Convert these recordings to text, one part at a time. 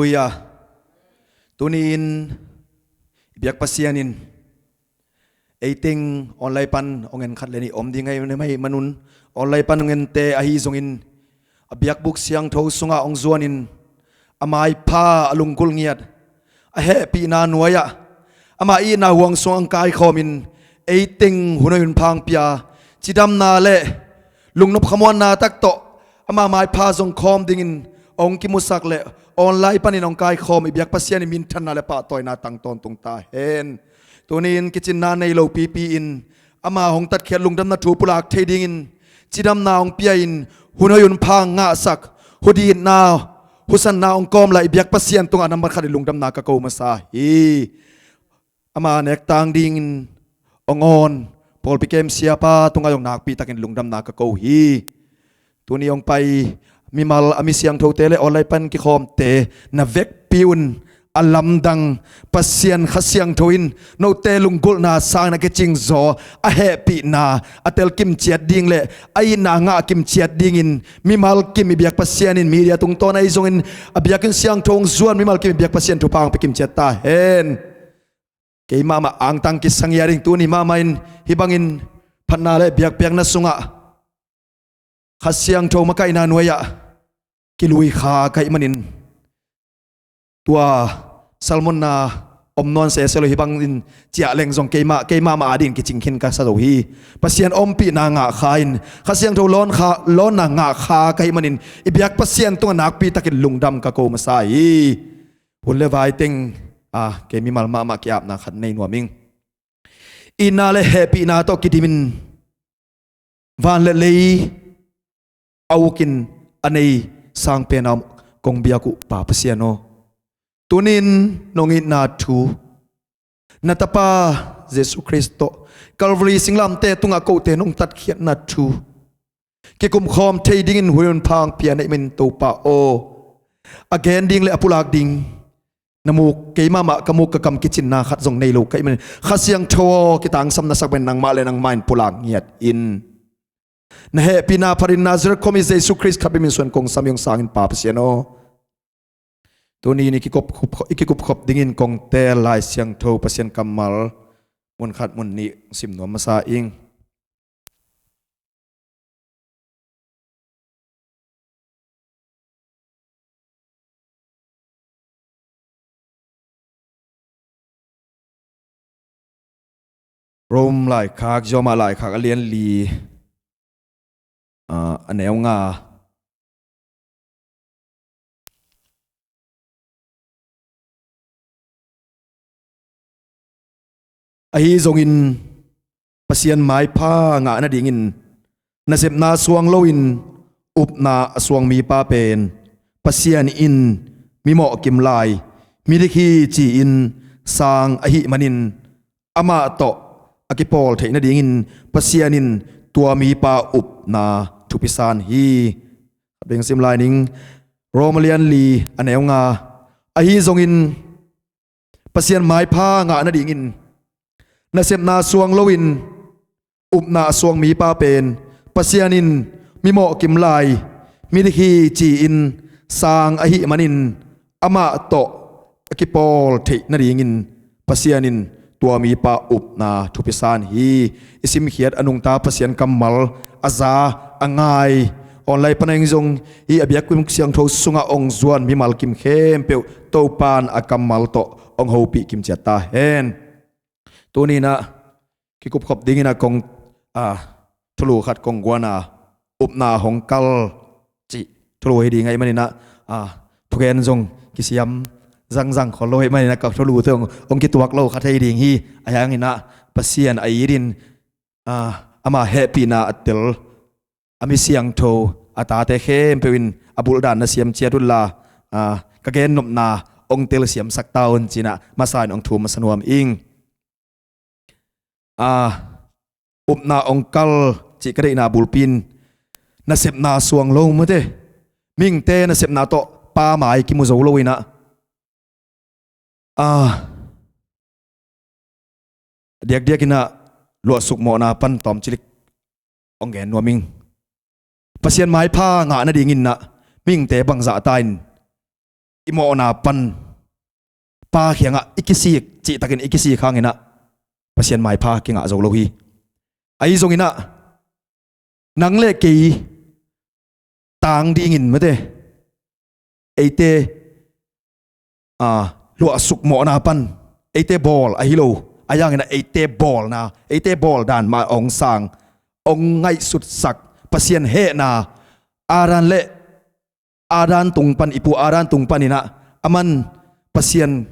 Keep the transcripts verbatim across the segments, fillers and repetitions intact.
Halleluiah. Tuni-in i biak Pasian in eiteng online pan hong en khat le nih om ding ahi manun, online pan hong ente ahi zongin a biakbuk siangtho sungah hong zuanin a maipha, a lunggulh ngiat, a hehpihna nuai-ah ama itna huang sungah hong kaikhawmin eiteng hun hoih hun pha hong pia, cidamna le lungnop khamuanna tak tawh ama maipha zong khawm dingin hong kimusak le online panin hong kaikhawm i biak Pasian in minthanna le pahtawina tang tawntung ta hen. Tuni-in kicinna nei lo pipi-in ama hong tatkhiat lungdamna thu pulak thei dingin cidamna hong pia-in hun hoih hun pha hong ngahsak, huditna, husanna hong kawm lai i biak Pasian tungah nambat khat i lungdamna ka ko masa hi. Ama nektang dingin hong awn pawlpi kem siapa tungah zong nakpitakin lungdamna ka ko hi. Tuni hong pai mimal a mi siangthote le online pan kikhawmte na vekpi un a lamdang Pasian Kha Siangtho in note lunggulhna sangin a kicingzaw, a hehpihna a telkim ciat ding le a itna ngah kim ciat dingin mimal kim i biak Pasian in media tungtawn ahi zongin a biakinn siangtho hong zuan mimal kim i biak Pasian thupha hong pia kim ciat ta hen. Keimah mah angtang kisang hi a ding, tuni mahmah in hih bangin phatna le biakpiakna sungah Kha Siangtho makaihna nuai-ah kilui kha ka hih manin tua salmonna om nawn sese lo, hih bangin ciah leng zong keimah, keimah mah adingin kicing khin ka sa zo hi. Pasian ompihna ngah kha in, Kha Siangtho lawn kha, lawnna ngah kha ka hih manin i biak Pasian tungah nakpitakin lungdam ka ko masa hi. Hun le vai teng, a, kei mimal mahmah ki-apna khat nei nuam ing. Itna le hehpihna tawh kidimin van le lei a ukin a nei sang pena kong biak uh Pa Pasian aw, tunin nong itna thu, na Tapa Jesu Khrist tawh Calvary singlamteh tungah kote nong tatkhiatna thu kikumkhawm thei dingin hun hoih hun pha hong pia na hih manin Topa aw, a gen ding le a pulak ding na muk, keimah mah ka muk, ka kam kicinna khat zong nei lo ka hih manin Kha Siangtho aw, kitangsam na sak pen nangmah le nangmah in pulak ngiat in. Na hehpihna phatin Nazareth khuami Jesu Khrist khat bek min suan kong sam hi, hong sang in Pa Pasian aw. Tuni-in i kikup, i kikupkhop dingin kong teel Lai Siangtho Pasian kammal mun khat mun nih sim nuam masa ing. Rom laikhak, Rom laikhak a lian li, a, a neu nga. Ahi zongin Pasian maipha ngah nadingin nasepna suang loin upna a suang mipa pen Pasian in mimawh kim lai, midik hi ci-in sang ahih manin amah tawh a kipawl theih nadingin Pasian in tua mipa upna thupisan hi. Khat beng sim lai ning, Rom a lian li a neu nga. Ahi zongin Pasian maipha ngah nadingin nasepna suang loin upna a suang mipa pen Pasian in mimawh kim lai, midik hi ci-in sang ahih manin amah tawh a kipawl theih nadingin Pasian in tua mipa upna thupisan hi. I simkhiat a nungta Pasian kammal a za a ngai online pana ing zong hi a biakbuk siangtho sungah hong zuan mimal kim khempeuh Topan a kammal tawh hong hopih kim ciat ta hen. Tuni-in ah kikupkhop dingin ah kong, a, thulu khat kong guan a, upna hong kal cih thulu hi ding ahih manin ah, a, thugen zong kisiam zangzang khol lo ahih manin ah ka thulu tawh hong, hong kituak lo kha thei ding hi. Ahi hangin ah Pasian a it in, a, ama hehpihna a tel a mi siangtho a tate khempeuh in a bulhdan na siam ciat unla, a, ka gennopna hong telsiamsak ta un ci-in ah masa in hong thum masa nuam ing. A, upna hong kal cih ka deihna bulpi in nasepna suang lo mate, mihingte nasepna tawh pamai kimu zo lo-in ah, a, diakdiakin ah luahsuk mawhna pan tawm cilik hong gen nuam ing. Pasian maipha ngah nadingin ah mihingte bangzah ta in i mawhna pan Pa kiangah i kisik cihtakin i kisik hanginah Pasian maipha kingah zo lo hi. Ahi zonginah nang le kei tang dingin mate, eite a luahsuk mawhna pan eite bawl ahi lo. Ahi hanginah eite bawlna, eite bawl dan mah hong sang, hong ngaihsutsak Pasian hehna, Adam le Adam tung pan, i pu Adam tung paninah aman Pasian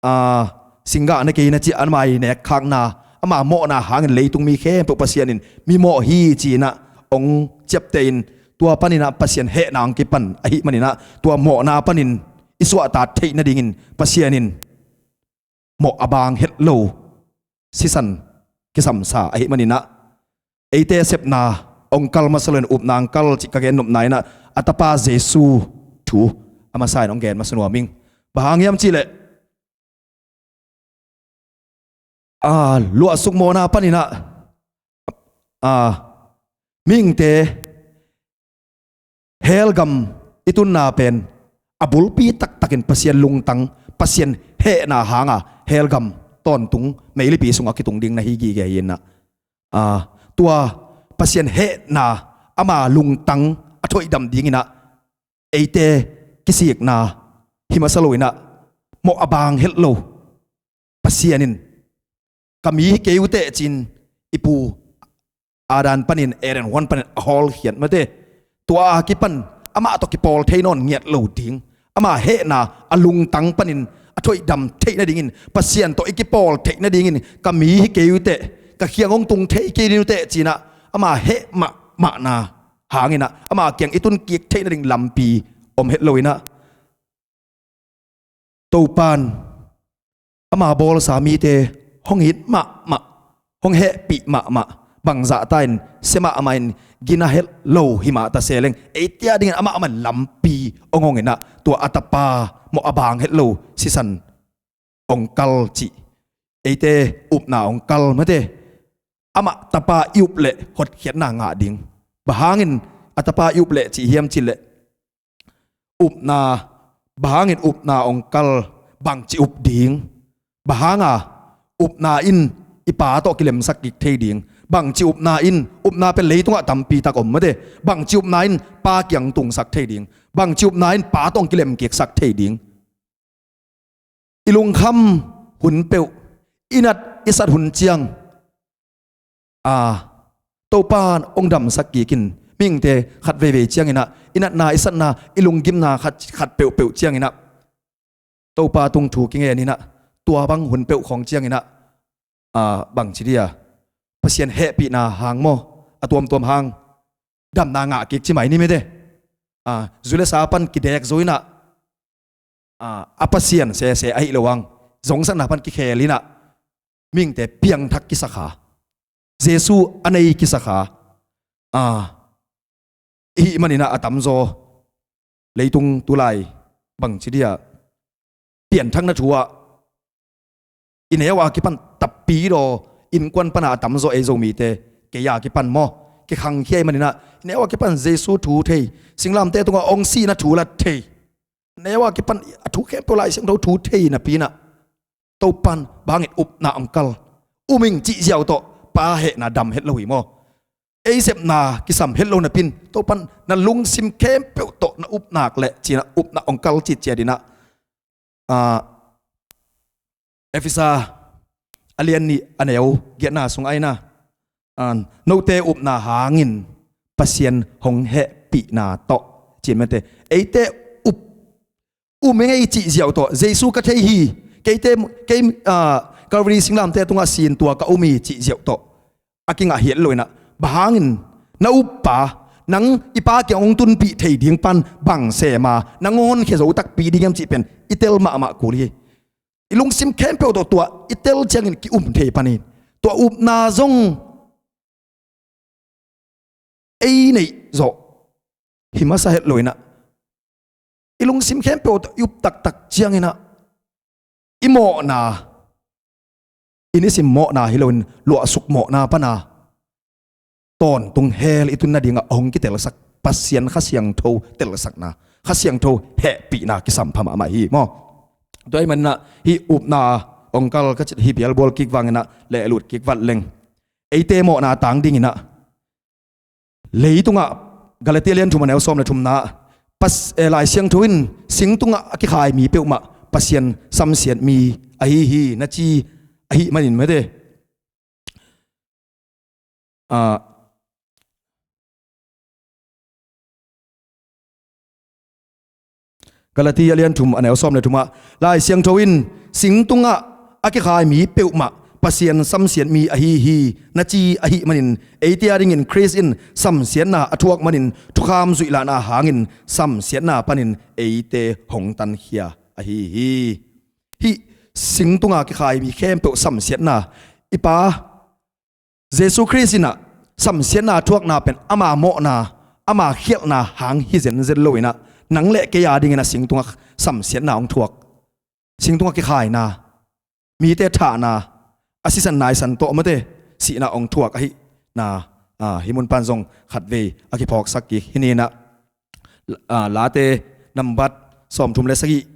a singgah na kei na ci, ama i nekkhakna, ama mawhna hangin leitung mi khempeuh Pasian in mi mawh hi ci-inah hong ciapteh in, tua paninah Pasian hehna hong kipan ahih maninah tua mawhna panin i suahtak theih nadingin Pasian in mawh a bang het lo sisan kisamsa ahih maninah eite sepna hong kal masa loin upna hong kal cih ka gen nopna inah a Tapa Jesu thu a masa in hong gen masa nuam ing. Bang hang hiam cihleh a luahsuk mawhna paninah a mihingte hell gam i tunna pen a bulpi taktakin Pasian lungtang, Pasian hehna hanga hell gam tawntung meilipi sungah kitung ding na hi gige hi inah a tua Pasian hehna, ama lungtang a thoihdam dinginah eite kisikna hi masa loinah mawh a bang het lo Pasian in ka mi hi kei uh teh ci-in i pu Adam panin, Eden huan panin a hawlkhiat mate. Tua a kipan amah tawh kipawl thei nawn ngiat lo ding, ama hehna a lungtang panin a thoihdam theih nadingin, Pasian tawh i kipawl theih nadingin ka mi hi kei uh teh, ka kiang hong tung thei kei ding uh teh ci-inah ama heh mahmahna hanginah ama kiang i tun kik theih nading lampi om het loinah Topan ama bawlsa mite hong it mahmah, hong hehpih mahmah, bangzahta in sia mahmah in gina het lo himah ta seleng, eite a dingin amah amah lampi hong honginah tua a Tapa mawh a bang het lo sisan hong kal cih eite upna hong kal mate. Amah Tapa i up leh hotkhiatna ngah ding. Bang hangin a Tapa i up leh cih hiam cihleh upna, bang hangin upna hong kal, bangci up ding? Bang hanga upna in i Pa tawh kilemsak kik thei ding? Bangci upna in, upna pen leitungah tampi tak om mate. Bangci upna in Pa kiang tungsak thei ding? Bangci upna in Pa tawh hong kilemkiksak thei ding? I lungkham hun peuh, i nat i sat hun ciang a Topan hong damsak kikin, mihingte khat veivei cianginah i natna i satna i lunggimna khat, khat peuhpeuh cianginah Topa tung thu kingeninah tua bang hun peuh khawng cianginah a bangci dia Pasian hehpihna hang maw, a tuamtuam hang damna ngah kik ci mai ni mate. A, zu le sa pan kidek zo inah a, a Pasian sese ahi lo ang, zongsakna pan kikhel inah mihingte piangthak kisakha, Jesu a nei kisakha a, ihih maninah a tamzaw leitung tulai bangci dia pianthakna thu ah i neu a kipan tapidaw innkuan pana a tamzaw ei Zomite, kei a kipan maw, kikhangkhia i maninah i neu a kipan Jesu thu thei, singlamteh tungah hong sihna thu lat thei, neu a kipan a thu khempeuh Lai Siangtho thu thei napi inah Topan bang hangin upna hong kal, um ing cih ziau tawh Pa hehna dam het lo hi maw? Ei sepna kisam het lo napi in Topan na lungsim khempeuh tawh na upna leh ci-inah upna hong kal citciat inah a, Efesa a lian nih a neu giatna sungah inah a, note upna hangin Pasian hong hehpihna tawh ci mate. Eite up, um ing ei cih ziau tawh, Jesu ka thei hi, keite, kei a, Calvary singlamteh tungah sin tua ka um hi cih ziau tawh a kingah hi het lo inah, bang hangin na uppa, nang i Pa kiang hong tunpih thei ding pan bang sema nang hong honkhia zo takpi ding hiam cih pen i tel mahmah kul hi. I lungsim khempeuh tawh tua i tel ciangin ki-um thei pan hi. Tua upna zong ei neih zawh hi masa het lo inah, i lungsim khempeuh tawh i up taktak cianginah i mawhna, i nisim mawhna hi loin luahsuk mawhna pana tawntung hell i tun nadingah a hong kitelsak Pasian Kha Siangtho telsakna, Kha Siangtho hehpihna kisam pha mahmah hi maw. Tua ahih manin ah hih upna ong kal ka cih hi bialbual kik vangin ah lehlut kik vat leng, eite mawhna tang dingin ah leitungah, Galati lian thum a neu sawm le thumna ah, Pas-, eh, Lai Siangtho in sing tungah a kikhai mi peuhmah Pasian samsiat mi ahi hi na ci ahih manin mate. Ah, Galati a lian thum a neu sawm le thumah, Lai Siangtho in sing tungah a kikhai mi peuhmah Pasian samsiat mi ahi hi na ci ahih manin, eite a dingin Khrist in samsiatna a thuak manin thukham zuihlahna hangin samsiatna panin eite hong tankhia ahi hi. Hih sing tunga kikhai mi khempeuh samsiatna, i Pa Jesu Khrist in ah samsiatna thuakna pen ama mawhna, ama khialhna hang hi zenzen lo in ah, nang le kei a dingin ah sing tungah samsiatna hong thuak, sing tungah kikhaina, mite thahna, a sisan naisan tawh mate sihna hong thuak ahihna, ah, hih mun pan zong khatvei a kiphawksak kik hi ni in ah, ah, Late nambat sawmthum le sagih.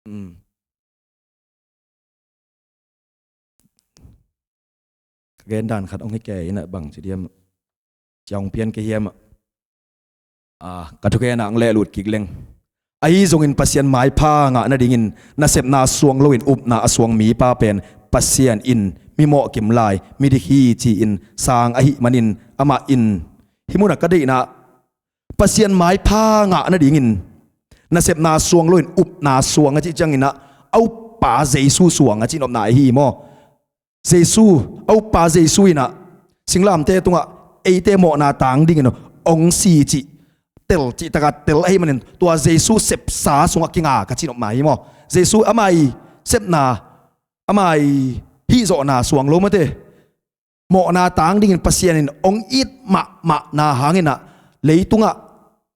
Um. Ka gen dan khat hong hi kei in ah bang ci diam, ci hong pian kei hiam ah. Ah, ka thugenna hong lehlut kik leng. Ahi zongin Pasian maipha ngah nadingin nasepna suang loin upna a suang mipa pen Pasian in mi mawhkim lai, mi dik hi ci-in sang ahih manin amah in, hih munah ka deihna, Pasian maipha ngah nadingin nasepna suang loin upna suang a cih ciangin ah, a uppa Jesu suang a cihnopna ahi maw. Jesu, a uppa Jesu in ah singlamteh tungah eite mawhna tang dingin hong si cih tel, cihtakah tel ahih manin tua Jesu sepsa sungah kinga ka cihnopna hi maw. Jesu ama i sepna, ama i hihzawhna suang lo mate, mawhna tang dingin Pasian in hong it mahmahna hangin ah, leitungah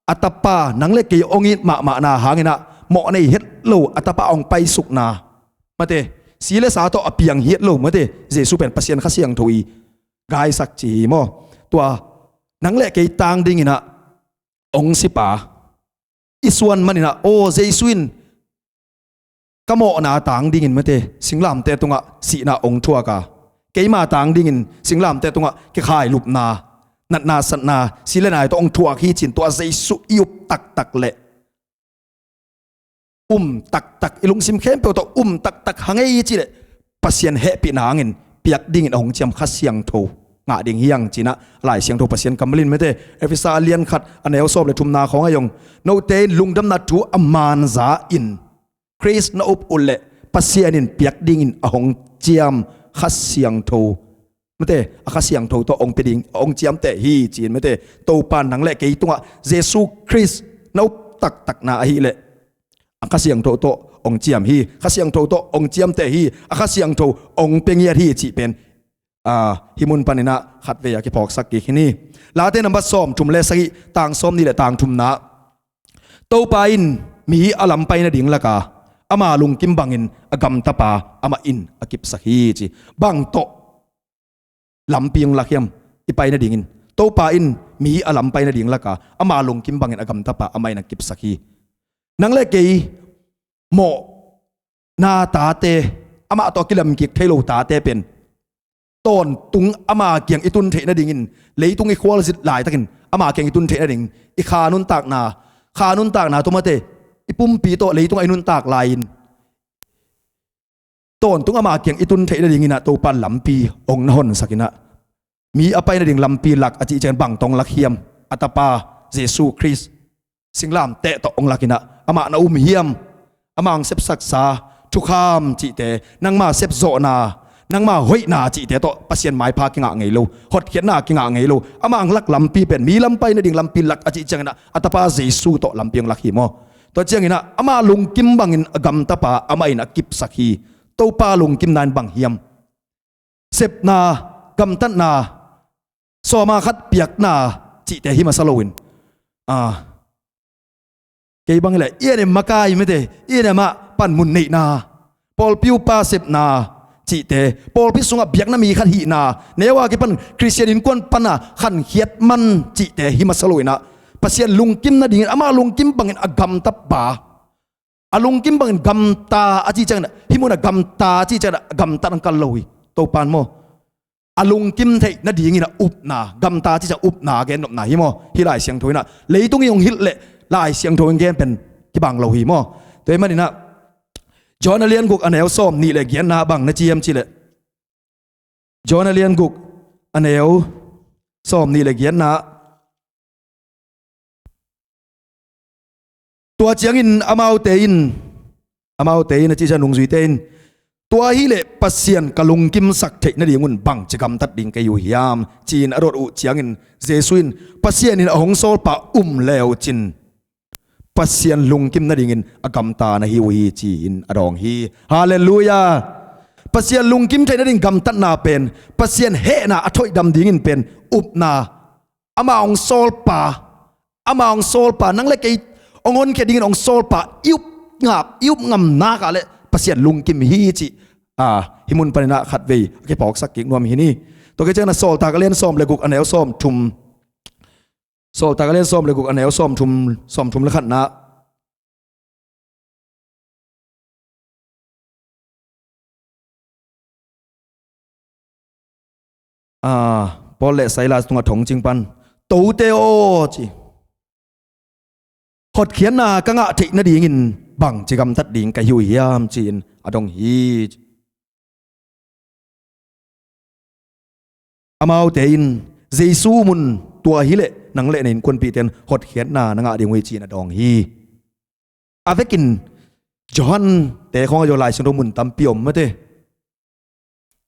a tapa, nang le kei hong it mahmahna hangin ah, mawh nei het lo a tapa hong paisukna, mate, si le sa tawh a piang hi het lo mate, Jesu pen Pasian Kha Siangtho i gaisak ci hi maw. Tua nang le kei tang dingin ah hong sipa i suan manin ah, aw, Jesu in ka mawhna tang dingin mate singlamteh tungah sihna hong thuak a, keima tang dingin singlamteh tungah kikhai lupna, natna satna, si le nai tawh hong thuak hi ci-in tua Jesu i up taktak leh, um taktak, i lungsim khempeuh tawh um taktak hang ei cih leh, Pasian hehpihna hangin piak dingin a hong ciam Kha Siangtho ngah ding hi hang ci-in ah Lai Siangtho Pasian kammal in mate, Efesa a lian khat a neu sawm le thumna khawng ah zong, note in lungdamna thu a manza in Khrist na up uh leh Pasian in piak dingin a hong ciam Kha Siangtho, mate, a Kha Siangtho tawh hong pia ding, hong ciamteh hi ci-in mate, Topa nang le kei tungah Jesu Khrist na up taktakna ahih leh a Kha Siangtho tawh hong ciam hi, Kha Siangtho tawh hong ciamteh hi, a Kha Siangtho hong pia ngiat hi cih pen, ah, hih mun panin ah khatvei a kiphawksak kik hi ni. Late nambat sawmthum le sagih, tang sawmnih le tang thumna, Topa in mi a lam pai nading laka ama lungkim bangin a gamtapa amah in a kipsak hi ci. Bang tawh lampi hong lak hiam i pai nadingin? Topa in mi a lam pai nading laka ama lungkim bangin a gamtapa amah in a kipsak hi. Nang le kei mawhna tate, amah tawh a kilemkik thei lo tate pen tawntung ama kiang i tun theih nadingin, leitung i khualzin laitakin ama kiang i tun theih nading, i kha nuntakna, kha nuntakna tawh mate, i pumpi tawh leitungah i nuntak lai-in tawntung ama kiang i tun theih nadingin ah Topa in lampi hong na honsak in ah, mi a pai nading lampi lak a cih ciangin bang tawh hong lak hiam? A tapa Jesu Khrist singlamteh tawh hong lak in ah, amah na um hiam? Amah hong sepsaksa thukham cihte, nangma sepzawhna, nangma hoihna cihte tawh Pasian maipha kingah ngei lo, hotkhiatna kingah ngei lo. Amah hong lak lampi pen mi lam pai nading lampi lak a cih ciangin ah a tapa Jesu tawh lampi hong lak hi maw. Tua ciangin ah ama lungkim bangin a gamtapa amah in a kipsak hi. Topa lungkimna in bang hiam? Sepna, gamtatna, sawma khat piakna cihte hi masa loin, ah, kei bang hileh i A N M makai mate, i A N M ah panmun neihna, pawlpi upa sepna cihte, pawlpi sungah biakna mi khat hihna, neu a kipan Khristian innkuan pana khankhiat man cihte hi masa loin ah, Pasian lungkim nadingin, ama lungkim bangin a gamta pa, a lungkim bangin gamta a cih ciangin, hih munah gamta a cih ciangin a gamtat hong kal lo hi. Topa'n maw, a lungkim theih nadingin a upna, gamta a cih ciang upna a gennopna hi maw. Hih Lai Siangtho in ah, leitung i hong hilh leh Lai Siangtho in gen pen kibang lo hi maw. Tua ahih manin ah, Johan a lian guk a neu sawm nih le giatna bang na ci hiam cih leh, Johan a lian guk a neu sawm nih le giatna. Tua ciangin amaute in, amaute in a cih ciang nungzuite in, tua hileh Pasian ka lungkimsak theih nadingun bangci gamtat ding ka hi uh hiam, ci-in a dot uh ciangin Jesu in, Pasian in a hong sawlpa um le uh cin Pasian lungkim nadingin a gamta na hi uh hi, ci-in a dawng hi. Halleluiah. Pasian lungkim theih nading gamtatna pen, Pasian hehna a thoihdam dingin pen upna, ama hong sawlpa, ama hong sawlpa, nang le kei hong honkhia dingin hong sawlpa i up ngap, i up ngam nak ah leh Pasian lungkim hi cih, a, hih mun panin ah khatvei a kiphawksak kik nuam hi ni. Tua kei ciangin ah Sawltak a lian sawm le guk a neu sawm thum, Sawltak a lian sawm le guk a neu sawm thum, sawm thum le khatna. A, Paul le Silas tungah thong cing pan, tote aw, ci, hotkhiatna ka ngah theih nadingin bangci gamtat ding ka hi uh hiam, ci-in a dong hi. Amaute in, Jesu um un, tua hileh nang le na innkuanpihte in hotkhiatna na ngah ding uh hi, ci-in a dawng hi. A vekin Johan te khawng a zaw Lai Siangtho mun tampi om mate.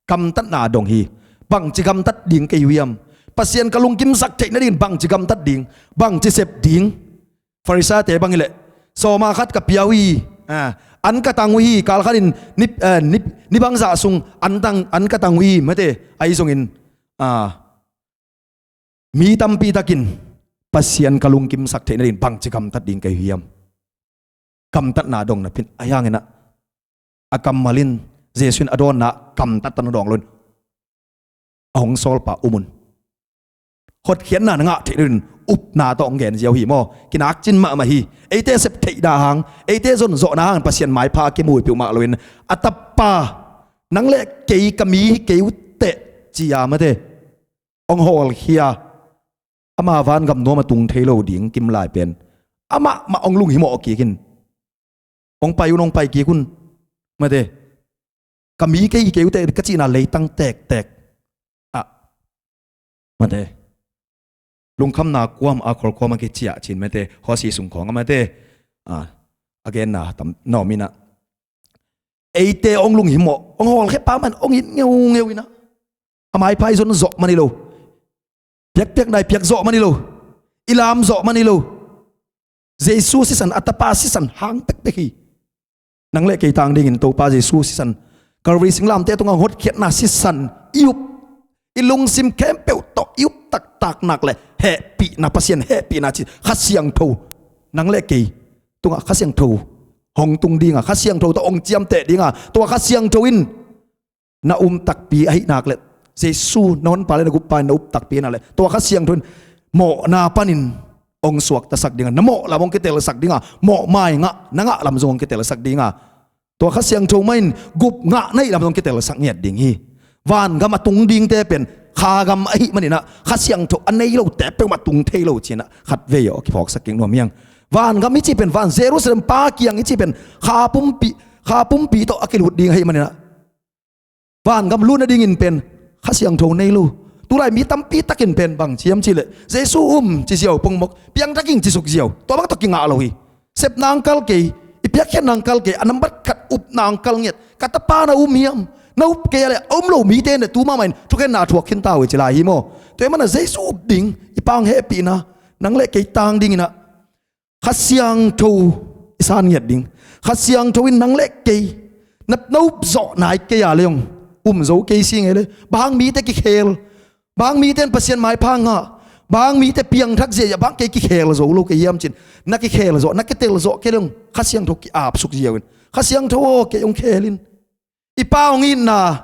Gamtatna a dong hi. Bangci gamtat ding ka hi uh hiam? Pasian ka lungkimsak theih nadingin bangci gamtat ding, bangci sep ding. Farisai-te bang hileh, sawma khat ka pia uh hi, a, an ka tang uh hi, kal khatin ni, a, ni, ni bangzah sung an tang, an ka tang uh hi, mate. Ahi zongin, a, mi tampi takin Pasian ka lungkimsak theih nadingin bangci gamtat ding ka hi uh hiam? Gamtatna dong napi-in, ahi hangin ah, a kammal in, Jesu in a dawnna ah gamtat tan a dawng lo in, a hong sawlpa um un, hotkhiatna na ngah theih nadingin upna tawh hong gen ziau hi maw. Kinak cin mahmah hi. Eite sep theih dah hang, eite zonzawhna hang Pasian maipha a kimuipih uh mah loin, a tapa, nang le kei ka mi hi kei uh teh, ci-a mate, hong hawlkhia, ama vangam nuam a tung thei lo ding kim lai pen, amah mah hong lunghimawh kik in, hong pai un, hong pai kik un, mate. Ka mi kei hi kei uh teh ka cihna leitang tektek ah, mate, lungkhamna kuam a, khol kuam a kiciah cin mate, huaisi sung khawng ah mate, a, a genna tam na om in ah, eite hong lunghimawh, hong hawlkhia pa mah in hong it ngeungeu in ah, a maipha i zon zawh man hi lo, piakpiakna i piak zawh man hi lo, i lam zawh man hi lo. Jesu sisan, a tapa sisan hang pekpek hi. Nang le kei tang dingin Topa Jesu sisan, Calvary singlamteh tungah hotkhiatna sisan i up, i lungsim khempeuh tawh i up taktak nak leh hehpihna, Pasian hehpihna ci, Kha Siangtho, nang le kei tungah Kha Siangtho hong tung ding a, Kha Siangtho tawh hong ciamteh ding a, tua Kha Siangtho in na um takpi ahih nak leh, Jesu na honpa le na guppa in na up takpi ahih nak leh, tua Kha Siangtho in mawhna panin hong suaktasak ding a, na mawh lam hong kitelsak ding a, mawhmai ngah na ngah lam zong hong kitelsak ding a, tua Kha Siangtho mah in gup ngah na hih lam zong kitelsak ngiat ding hi. Vangam a tung dingte pen kha gam ahih manin ah, Kha Siangtho a nei lote peuhmah tung thei lo ci-in ah khatvei aw kiphawksak kik nuam hi hang. Vangam i cih pen, van Jerusalem pa kiang i cih pen, kha pumpi, kha pumpi tawh a kilut ding ahih manin ah, vangam lut nadingin pen Kha Siangtho nei lo. Tulai mi tampi takin pen bang ci hiam cih leh, Jesu um ci ziau pongmawk, piangthak ing ci suk ziau, tua bang tawh kingah lo hi. Sepna hong kal kei, i piakkhiatna hong kal kei, a nambat khat upna hong kal ngiat, ka tapa na um hiam? Na up kei a leh, a um lo mite in leh tu mahmah in thukhenna a thuak khin ta uh hi ci lai hi maw. Tua ahih manin ah Jesu up ding, i Pa hong hehpihna, nang le kei tang dingin ah Kha Siangtho i san ngiat ding. Kha Siangtho in nang le kei, na, na up zawh nai kei a leh zong, um zo kei si ngei leh, bang hang mite kikhel, bang hang mite in Pasian maipha ngah, bang hang mite piangthak ziahziah, bang hang kei kikhel zo lo ka hiam ci-in, na kikhel zawh, na kitel zawh kei leh zong, Kha Siangtho ki-apsuk ziau in, Kha Siangtho aw, kei hong khel in. I Pa hong itna,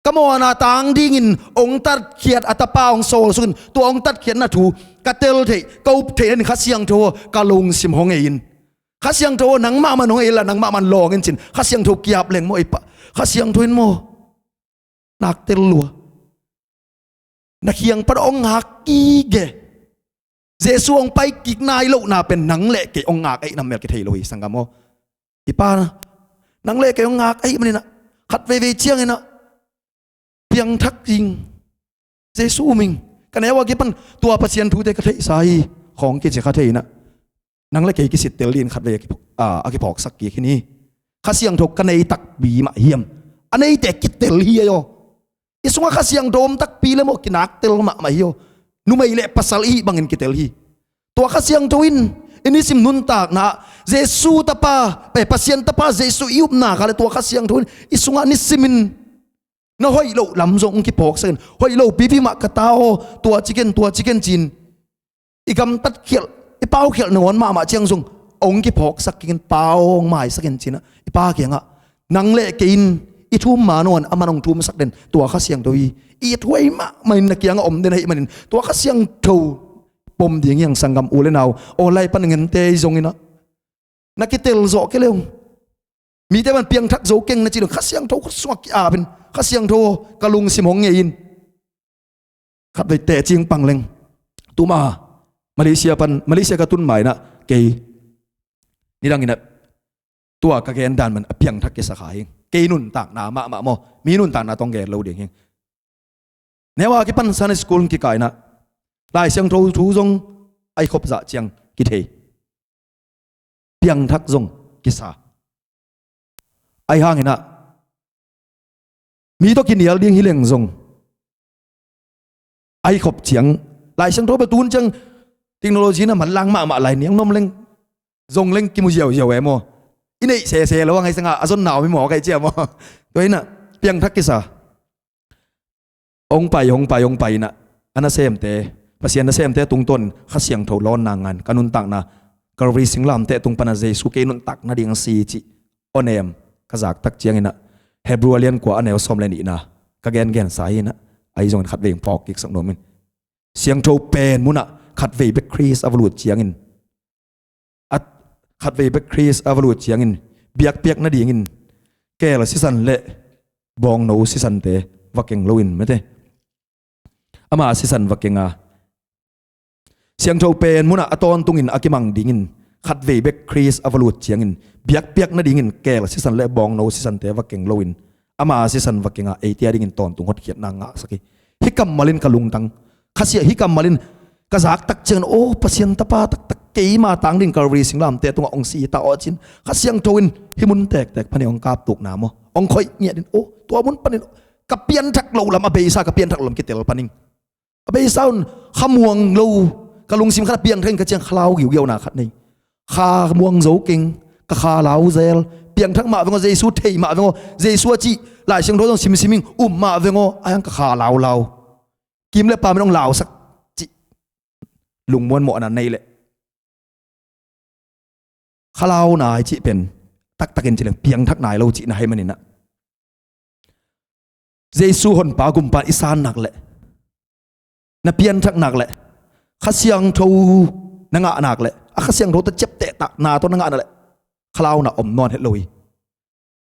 ka mawhna tang dingin hong tatkhiat a tapa hong sawlsuk in, tua hong tatkhiatna thu Ka tel theih, ka up theih nading Kha Siangtho aw, ka lungsim hong ei in. Kha Siangtho aw, nangmah man hong ei inla, nangmah man lawng in cin Kha Siangtho kiap leng maw, ei Pa, Kha Siangtho in maw, nak tel lua. Na kiang pan hong ngak kik e. Jesu hong pai kik nai lohna pen nang le kei hong ngak ahih nam mel kithei lo hi, sanggam aw. I Pa, nang le kei hong ngak ahih manin ah, khat veivei ciangin ah, piangthak ing, Jesu um ing. Ka neu a kipan tua Pasian thute ka theihsa hi, khawng kici kha thei in ah, nang le kei kisittel dingin khat vei a kiphawk, a, a kiphawksak kik hi ni. Kha Siangtho ka nei takpi mah hiam? A neite kitel hi ei aw. I sungah Kha Siangtho om takpi le maw, kinaktel mahmah hi aw. Numei le pasal i hih bangin kitel hi. Tua Kha Siangtho in i nisim nuntakna ah Jesu Tapa, eh, Pasian Tapa Jesu i upna kha le tua Kha Siangtho in i sungah nisimin na hoih loh lam zong hong kiphawksak in. Hoih lo pipi mah ka ta aw, tua ci ken, tua ci ken cin i gamtat khialh, i paukhialh nangawn mahmah ciang zong hong kiphawksak kik in, Pa aw, hong maisak in cin ah, i Pa kiangah nang le kei in i thum ma nangawn aman hong thumsak den tua Kha Siangtho hi. I thuai mahmah in na kiangah om den ahih manin tua Kha Siangtho pom ding hi hang, sanggam u le nau. Aw, lai pan ngente i zongin ah, na kitel zawh kei le hong, mite pan piangthak zo keng na cih dong, Kha Siangtho khut sungah ki-ap in, Kha Siangtho aw, ka lungsim hong ngei in. Khat vei teci hong pang leng. Tuma Malaysia pan, Malaysia ka tun ma in ah, kei nidang in ah tua ka gen dan man a piangthak kisa kha hi. Kei nuntakna mahmah maw, mi nuntakna tawh hong gen lo ding hi. Neu a kipan Sunday school kikah in ah, Lai Siangtho thu zong a i khop zah ciang kithei, piangthak zong kisa. Ahi hangin ah, mi tawh kinial ding hi leng zong, a i khop ciang, Lai Siangtho bel tun ciang technology na manlang mahmah lai, niang nuam leng, zong leng kimu ziauziau e maw. I neih sese lo a, ngaihsang a a zonna om hi maw, ka i ci a maw. Tua in ah, piangthak kisa. Hong pai, hong pai, hong pai in ah, a nasemte, Pasian nasemte tungtawn Kha Siangtho lawnna ngan, ka nuntakna, Calvary singlamteh tung pan a Jesu kei nuntak nading a si cih awnem ka zak tak ciangin ah, Hebrew a lian kua a neu sawm le nihna ka gengensa hi in ah, ahi zongin khat vei hong phawk kiksak nuam ing. Siangtho pen munah khat vei bek Khrist a va lut ciangin, a, khat vei bek Khrist a va lut ciangin, biakpiak nadingin keel sisan le bawngno sisante va keng loin, mete, ama sisan va keng a, Siangtho pen munah a tawntungin a kimang dingin khat vei bek Khrist a va lut ciangin, biakpiak nadingin keel sisan le bawngno sisante va keng loin, ama sisan va keng a, eite a dingin tawntung hotkhiatna ngahsak hi. Hih kammal in ka lungtang. Kha Siang, hih kammal in ka zak tak ciangin, aw, Pasian Tapa taktak, keima tang ding Calvary singlamteh tungah hong si hi ta aw cin, Kha Siangtho in hih mun tektek panin hong kaptukna maw, hong khoih ngiat in, aw, tua mun panin ka pianthak loh lam, a beisa ka pianthak loh lam kitel pan ing. A beisa un khamuang lo, ka lungsim khat a piangthak in ka ciang khalau giugiauna khat nei. Khamuang zo keng, ka khalau zel. Piangthak mah veng aw, Jesu thei mah veng aw, Jesu a cih Lai Siangtho zong simsim ing, um mah veng aw, a hiang ka khalau lau. Kim le pam in hong lausak cih lungmuan mawhna nei leh, khalauna i cih pen taktakin ci leng piangthak nai lo cihna hi maninah, Jesu honpa gumpa i san nak leh, na pianthak nak leh, Kha Siangtho na ngah nak leh, a Kha Siangtho tawh ciaptehtakna tawh na ngah nak leh, khalauna om nawn het lo hi.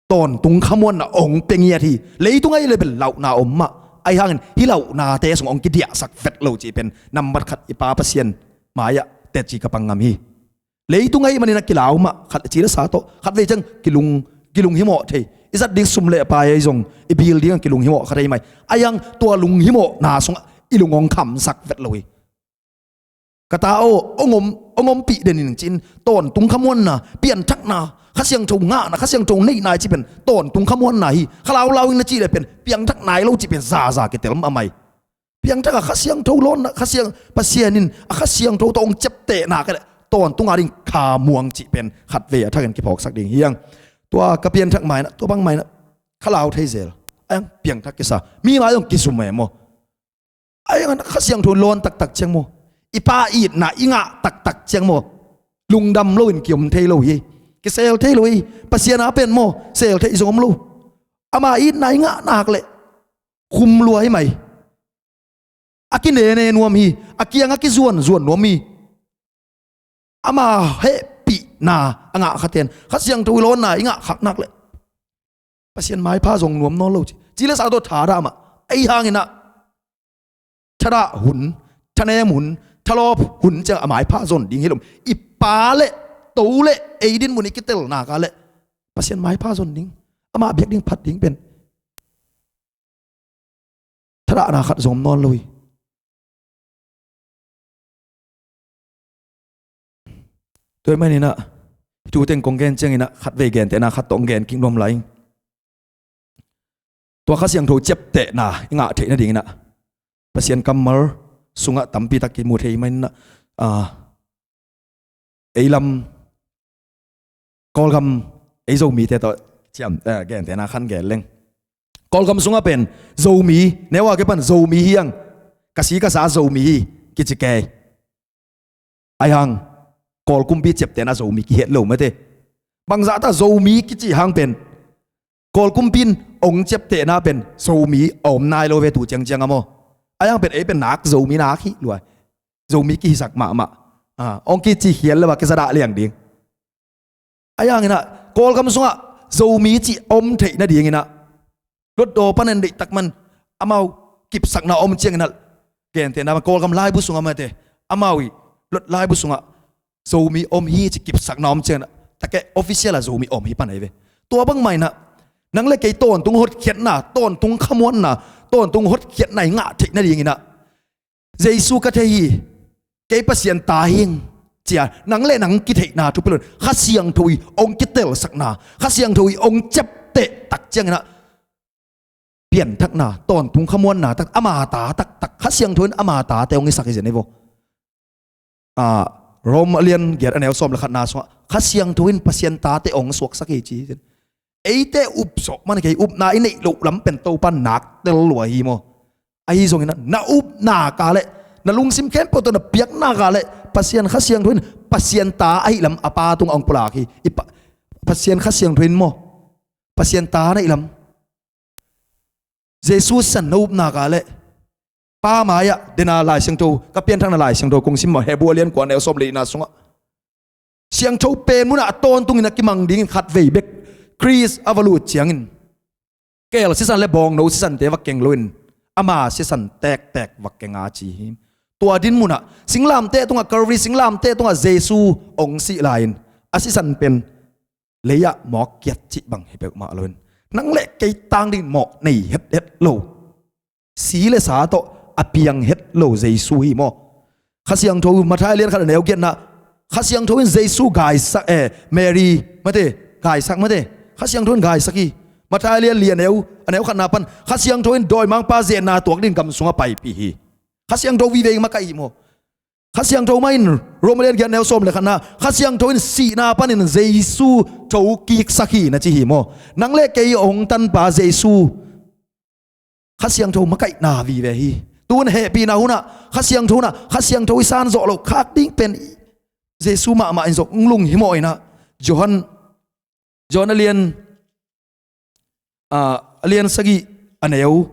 Tawntung khamuanna hong pia ngiat hi. Leitung ahi le bel lauhna om mah, ahi hangin hih lauhnate sung hong kidiahsak vet lo cih pen nambat khat i Pa Pasian mai-ah tetci ka pang ngam hi. Leitung ahi manin a kilau mah, khat ci le sa tawh, khat vei ciang kilung, kilung himawh thei. I zat ding sum le pai ahi zong, i bil ding a kilung himawh kha thei mai. Ahi hang tua lung himawhna sungah i lung hong khamsak vet lo hi. Ka ta aw, hong om, hong ompih den in cin, tawntung khamuanna, pianthakna, Kha Siangtho ngahna, Kha Siangtho neihna i cih pen tawntung khamuanna hi. Khalaulau in na cih le pen piangthak nai lo cih pen zaza kitel mah mai. Piangthak a Kha Siangtho lawnna, Kha Siang, Pasian in a Kha Siangtho tawh hong ciaptehna ka leh, tawntung a ding khamuang cih pen khat vei a thakin kiphawksak ding hi hang. Tua ka pianthak mainah, tua bang mainah khalau thei zel. Ahi hang piangthak kisa. Mi mai zong kizum e maw. Ahi hangin Kha Siangtho lawn taktak ciang maw, i Pa itna i ngah taktak ciang maw, lungdam loin kiom thei lo hi. Kisel thei lo hi. Pasian a pen maw, sel theih zong om lo. Ama itna i ngah nak leh khum lua hi mai. a kinene nuam hi, a kiang a kizuan zuan nuam hi. Ama hehpihna a ngah khaten Kha Siangtho i lawnna i ngah khak nak leh Pasian maipha zong nuam nawn lo ci. Ci le sa tawh thadah mah. Ei hangin ah thadah hun, thanem hun, thalawp hun ciang a maipha zon ding hi lo. I Pa le To le ei din mun i kitel nak leh Pasian maipha zon ding, ama biak ding phat ding pen thadahna khat zong om nawn lo hi. Tua ahih manin ah hih thu teng kong gen ciangin ah khatvei gentehna khat tawh hong gen kik nuam lai ing. Tua Kha Siangtho ciaptehna i ngah theih nadingin ah Pasian kammal sungah tampi tak kimu thei manin ah, ah, ei lam Kawlgam, ei Zomite tawh ciam, eh, gentehna khat gen leng. Kawlgam sungah pen Zomi, neu a kipan Zomi hi hang, ka si ka sa Zomi hi kici kei. Ahih hang Kawl kumpi ciaptehna Zomi kihet lo mate. Bangzah ta Zomi kici hang pen Kawl kumpi in hong ciaptehna pen Zomi a om nai lo ve tu ciangciang a maw. Ahih hang pen ei pen nak Zomi nak hi lua. Zomi kihisak mahmah. Ah, hong kici khial le ba kizadah liang ding. Ahih hangin ah Kawlgam sungah Zomi cih om theih nadingin ah Hlutdaw panin deihtak man amau kipsakna om ciangin ah gentehna Kawlgam laibu sungah mate, amau i Hlutdaw laibu sungah Zomi om hi ci kipsakna om ciangin ah takeh official a Zomi om hi pan ahi ve. Tua bang mah in ah nang le kei tawntung hotkhiatna, tawntung khamuanna, tawntung hotkhiatna i ngah theih nadingin ah Jesu ka thei hi, kei Pasian ta hi ing, cia nang le nang kitheihna thupi lo in Kha Siangtho i hong kitelsakna, Kha Siangtho i hong ciapteh tak ciangin ah pianthakna, tawntung khamuanna tak, ama ta taktak, Kha Siangtho in ama tate hong hisak hi zen hi vaw. Ah, Rom a lian giat a neu sawm le khatna sungah Kha Siangtho in Pasian tate hong suaksak hi ci hi zen. Eite upsawh man kei, upna i neih loh lam pen Topa nak tel lua hi maw. Ahi zongin ah na upna ka leh, na lungsim khempeuh tawh na piakna ka leh Pasian Kha Siangtho in Pasian ta ahih lam a Pa tungah hong pulak hi. I Pa, Pasian Kha Siangtho in maw, Pasian ta na hih lam. Jesu sisan na upna ka leh Pa mai-ah dena Lai Siangtho, ka pianthakna Lai Siangtho kong sim mah, Hebru a lian kua a neu sawm le nihna sungah Siangtho pen munah a tawntungin a kimang dingin khatvei bek Khrist a va lut ciangin keel sisan le bawngno sisante va keng loin ama sisan tektek va keng a ci hi. Tua din munah singlamteh tungah, Calvary singlamteh tungah Jesu hong sih lai-in a sisan pen lei-ah mawk kiat cih bang hi peuhmah loin nang le kei tang dingin mawh nei hethet lo, si le sa tawh a piang het lo Jesu hi maw. Kha Siangtho, Matthai lian khat a neu giatna, Kha Siangtho in Jesu gaisak, eh, Mary mate, gaisak mate, Kha Siangtho in gaisak hi. Matthai lian li a neu, a neu khatna pan Kha Siangtho in dawimangpa zenna tuak dingin gam sungah paipih hi. Kha Siangtho vive in makaih hi maw. Kha Siangtho mah in Rom a lian giat a neu sawm le khatna, Kha Siangtho in sihna panin Jesu thokiksak hi na ci hi maw. Nang le kei hong tanpa Jesu Kha Siangtho makaihna vive hi. Tun hehpihna hunah, Kha Siangtho hunah, Kha Siangtho i san zawh loh khak ding pen Jesu mahmah in zong lunghimawh in ah, Johan, Johan a lian, ah, a lian sagih a neu,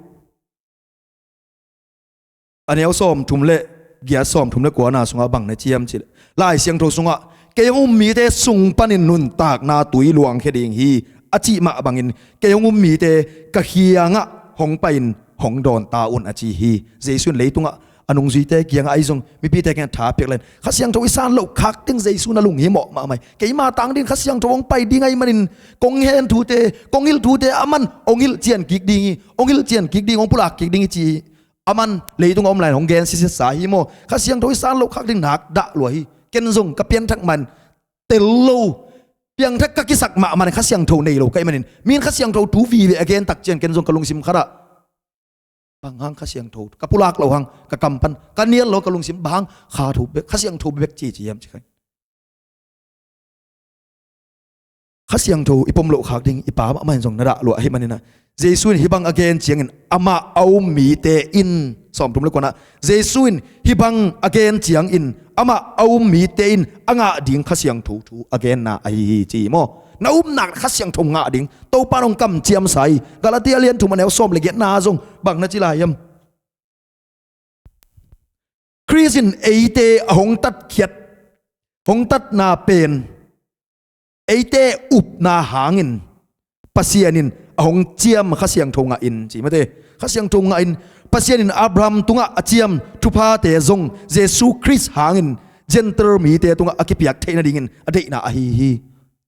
a neu sawmthum le giat, sawmthum le kuana sungah bang na ci hiam cih leh, Lai Siangtho sungah kei hong um mite sung panin nuntakna tui luangkhia ding hi a cih mah bangin kei hong um mite ka kiangah hong pai-in hong dawn ta un a ci hi. Jesu in leitungah a nungzuite kiangah ahi zong mipite kiangah tha piak lai-in Kha Siangtho i san loh khak ding Jesu na lunghimawh mahmah hi. Keima tang dingin Kha Siangtho hong pai ding ahih manin kong hen thute, kong hilh thute aman hong hilh cian kik ding hi, hong hilh cian kik ding, hong pulak kik ding hi ci hi. Aman leitung a om lai-in hong gen sisiatsa hi maw. Kha Siangtho i san loh khak ding nak dah lua hi. Ken zong ka pianthak man tel lo, piangthak ka kisak mahmah in Kha Siangtho nei lo ka hih manin, mi in Kha Siangtho thu vive a gen tak ciang ken zong ka lungsim khatah bang hang Kha Siangtho ka pulak loh hang, ka kam pan ka nial lo, ka lungsim bang hang Kha thu bek, Kha Siangtho bek ci ci hiam ci kha. Kha Siangtho i pom loh khak ding i Pa mahmah in zong na dah lua ahih manin ah, Jesu in hih bang a gen ciangin amah a um mite in, sawmthum le kuana, Jesu in hih bang a gen ciangin amah a um mite in a ngah ding Kha Siangtho thu a genna ahi hi ci hi maw. Na upna Kha Siangtho ngah ding Topa in hong kamciamsa hi. Galatia lian thum a neu sawm le giatna zong bang na ci lai hiam? Khrist in eite a hong tatkhiat, hong tatna pen eite upna hangin Pasian in a hong ciam Kha Siangtho ngah in, ci mate. Kha Siangtho ngah in Pasian in Abraham tungah a ciam thuphate zong Jesu Khrist hangin Gentile mite tungah a kipiak theih nadingin a deihna ahi hi.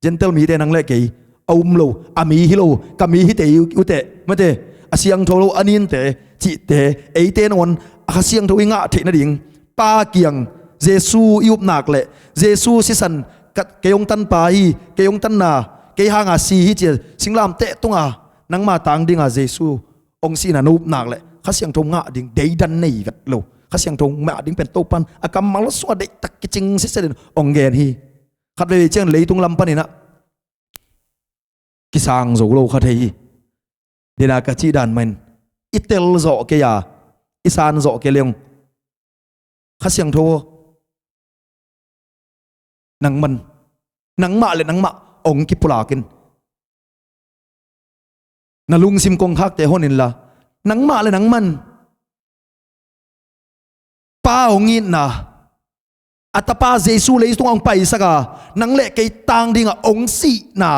Gentile mite nang le kei a um lo, a mi hi lo, ka mi hi tei uh teh, mate, a siangtho lo, a ninte cihte, eite nangawn a Kha Siangtho i ngah theih nading Pa kiang Jesu i upna leh Jesu sisan, ka, kei hong tanpa hi, kei hong tanna, kei hanga si hi ci-a singlamteh tunga nangma tang dinga Jesu hong sihna na upna leh Kha Siangtho ngah ding deidan nei vet lo. Kha Siangtho ngah ding pen Topan a kammal sungah deihtak kicing sitsetin hong gen hi. Khat veivei ciang leitung lam panin ah kisang zo lo kha thei hi. Dena ka cih dan mahin i tel zawh kei a, i san zawh kei leng Kha Siangtho aw, nangman, nangmah le nangmah hong kipulak in. Na lungsim kongkhakte hon inla, nangmah le nangman Pa hong itna, a Tapa Jesu leitung hong paisak a, nang le kei tang dinga hong sihna,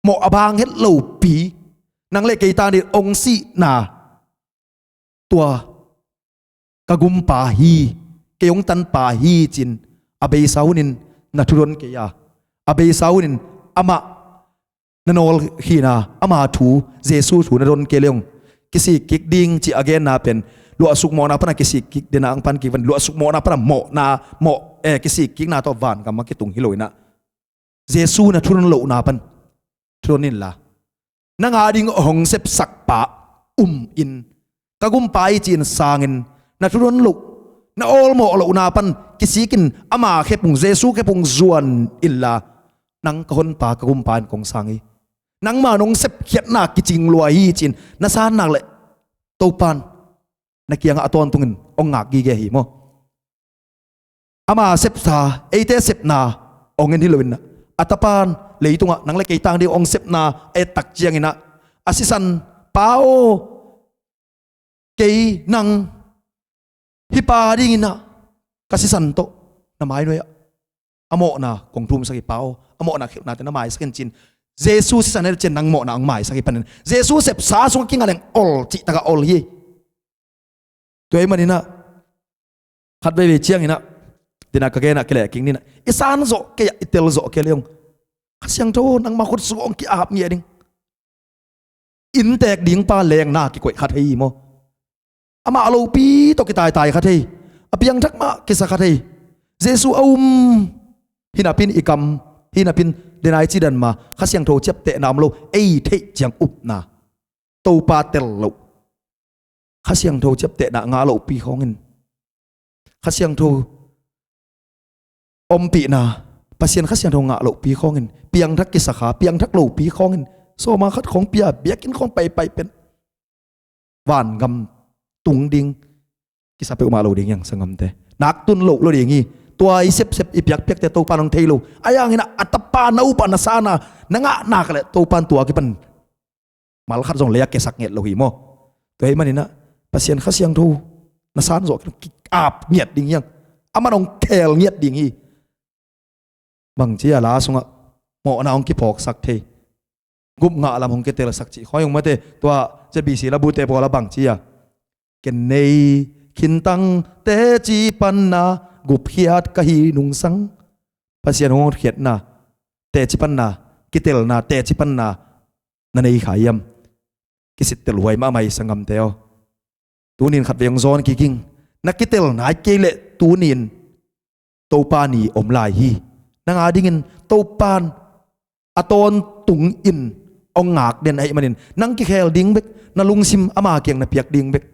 mawh a bang het lopi, nang le kei tang ding hong sihna, tua ka gumpa hi, kei hong tanpa hi cin a beisa hunin na thudon kei a, a beisa hunin amah na nawl khina, ama thu, Jesu thu na don kei leng kisik kik ding ci a genna pen luahsuk mawhna pana kisik kik dena ang pan kik van, luahsuk mawhna pana mawhna, mawh, eh, kisik kikna tawh vangam a kitung hi lo inah Jesu na thudon lohna pan thudon inla, nang a ding hong sepsak pa um in, ka gumpa hi ci-in sangin, na thudon loh, na awlmawh lohna pan kisikin ama khephung, Jesu khephung zuan inla, nang ka honpa, ka gumpa in kong sang hi. Nangma nong sepkhiatna kicing lua hi ci-in na san nak leh Topan na kiangah a tawntungin hong ngak gige hi maw? Ama sepsa, eite sepna hong en hi loin ah, a Tapan leitungah nang le kei tang ding hong sepna a ettak ciangin ah, a sisan, Pa aw, kei nang hih pa dingin ah ka sisan tawh na mainuai-ah a mawhna kong thumsak hi, Pa aw, a mawhna khelhnate na maisak in, ci-in Jesu sisan het ciang nang mawhna hong maisak hi panin, Jesu sepsa sungah kinga leng ol cihtakah ol hi. Tua ahih manin ah khat veivei ciangin ah, dena ka genah kilehkik ni nah, i san zawh kei ah, i tel zawh kei leng Kha Siangtho nangma khut sungah hong ki-ap ngiat ding. Inntek ding pa lengna kikoih kha thei hi maw? Amah lopi tawh kitaitai kha thei, a piangthak mah kisa kha thei. Jesu a um, hi napin i kam, hi napin dena i cidan ma, Kha Siangtho ciaptehna om lo, ei theih ciang upna, Topa tel loh, Kha Siangtho ciaptehna ngah lohpi khawngin, Kha Siangtho ompihna, Pasian Kha Siangtho ngah lohpi khawngin, piangthak kisa kha, piangthak lopi khawngin, sawma khat khawng pia, biakinn khawng paipai pen vangam tung ding kisa peuhmah lo ding hi hang, sanggamte. Nak tun loh lo ding hi. Tua i sepsep, i piakpiakte Topan hong thei lo. Ahi hangin ah, a Tapa na up a, na san a, na ngah nak leh Topan tua kipan mal khat zong lei-ah kiasak ngiat lo hi maw? Tua ahih manin ah, Pasian Kha Siangtho na san zawh kei leng ki-ap ngiat ding hi hang. Aman hong khel ngiat ding hi. Bangci a la sungah mawhna hong kiphawksak thei, gupngah lam hong kitelsak cih khawng hi ung mate. Tua Z B C labute pawl ah bangci a, ken nei khintang teci panna gupkhiat ka hi nungsang, Pasian hong hotkhiatna, teci panna, kitelna, teci panna na nei kha hiam? Kisittel huai mahmah hi, sanggamte aw. Tuni-in khatvei hong zawn kik ing. Na kitel nai kei leh tuni-in Topa ni om lai hi. Nang a dingin Topan a tawntungin hong ngak den ahih manin, nang kikhel ding bek, na lungsim ama kiang na piak ding bek,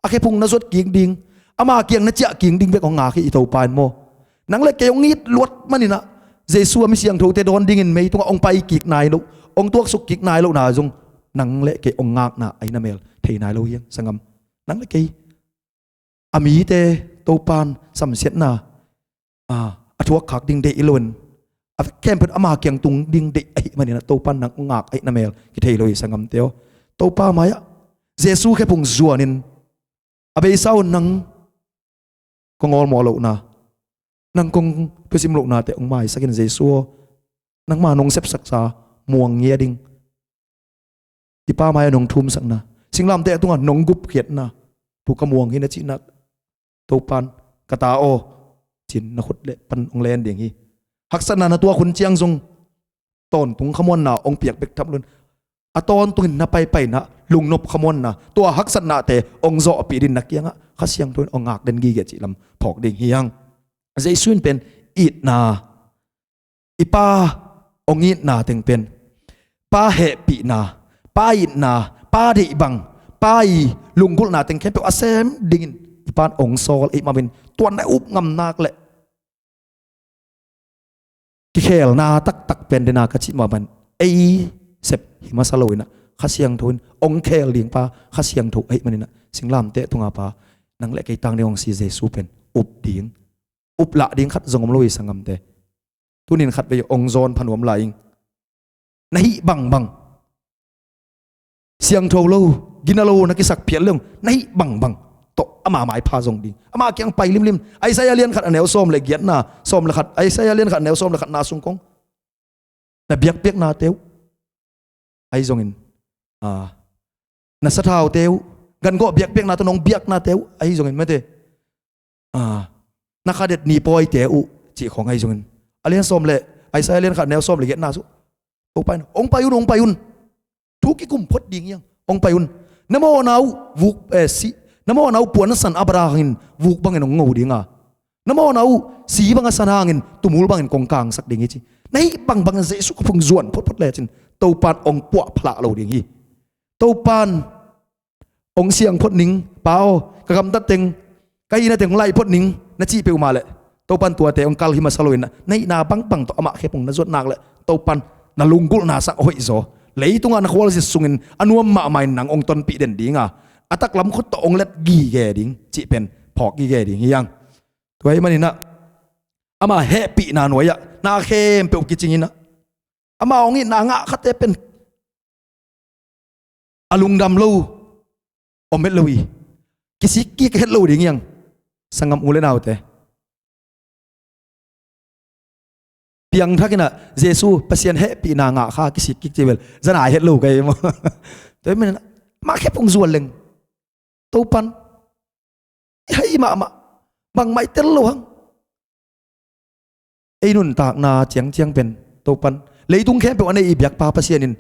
a khephung na zuat kik ding, ama kiang na ciah kik ding bek hong ngak hi i Topa in maw. Nang le kei hong it luat manin ah, Jesu a mi siangthote dawn dingin mei tungah hong pai kik nai loh, hong tuaksuk kik nai lohna zong nang le kei hong ngakna ahi na mel thei nai lo hi hang, sanggam. Nang le kei a mite Topan samsiatna, a, a thuakkhak ding deih hi loin, a khempeuh ama kiang tung ding deih ahih manin ah Topan nang hong ngak ahih na mel kithei lo hi, sanggamte aw. Topa mai-ah Jesu khephung zuanin, a beisa un nang kong awlmawh lohna, nang kong thusim lohnate hong maisak in Jesu aw, nangma nong sepsaksa muang ngia ding. I Pa mai-ah nong thumsakna, singlamteh tungah nong gupkhiatna, tu ka muang hi na cihna, Topan, ka ta aw, cin na khut le pan hong len ding hi. Haksatna na tuak hun ciang zong tawntung khamuanna hong piak bek tham loin, a tawntungin na paipaina, lungnop khamuanna, tua haksatnate hong zawhpih dingin na kiangah Kha Siangtho in hong ngak den gige cih lam phawk ding hi hang. Jesu in pen itna, i Pa hong itna teng pen, Pa hehpihna, Pa itna, Pa deih bang, Pa i lunggulhna teng khempeuh a sem dingin i Pan hong sawl ahih manin, tua na up ngam nak leh kikhelna taktak pen dena ka cih mah bang, ei sep hi masa lo inah, Kha Siangtho in hong khel ding Pa Kha Siangtho ahih maninah, singlamteh tunga Pa, nang le kei tang ding hong si Jesu pen up ding, up lah ding khat zong om lo hi sanggamte. Tunin khatvei hong zawn pha nuam lai ing. Na hih bangbang, siangtho lo, gina lo na kisak phial leng, na hih bangbang tawh ama maipha zong ding, ama kiang pai limlim. Isaiah lian khat a neu sawm le giatna, sawm le khat, Isaiah lian khat a neu sawm le khatna sung kong na biakpiaknate uh, ahi zongin, ah, na sathaute uh, gangawh biakpiakna tawh nong biaknate uh, ahi zongin mate, ah, na khadet ni pawite uh cih khawng ahi zongin, a lian sawm le, Isaiah lian khat neu sawm le giatna sung, hong pai un, hong pai un, hong pai un. Thu kikum phot ding hiang, hong pai un. Na mawhna uh vuk, eh, si, na mawhna uh puan a san a bat hangin vuk bangin hong ngo dinga, na mawhna uh si bang a san hangin tumul bangin kong kangsak ding hi ci. Na hih bangbang Jesu ka phung zuan photphot lecin Topan hong puah phalah lo ding hi. Topan hong siang phot ning, Pa aw, ka gamtat teng, ka hihna teng hong laih phot ning na cih peuhmah leh, Topan tuate hong kal hi masa loin, na hihna bangbang tawh amah khepung na zuat nak leh, Topan na lunggulhna sang a hoihzaw, leitungah na khualzin sungin a nuam mahmah in nang hong tonpih den dinga, a taklam khut tawh hong let gige ding cih pen phawk gige ding hi hang. Tua ahih maninah, ama hehpihna nuai-ah na khempeuh kicing inah, ama hong itna ngah khate pen a lungdam lo om het lo hi. Kisik kik het lo ding hiang, sanggam u le naute. Piangthak inah Jesu Pasian hehpihna ngah kha kisik kik ci vel, zanai het lo ka hi maw? Tua hi maninah, mah khepung zuan leng, Topan, i hai mahmah, bangmah i tel lo hang. Ei nuntakna ciangciang pen, Topan, leitung khempeuh a nei i biakpa Pasian in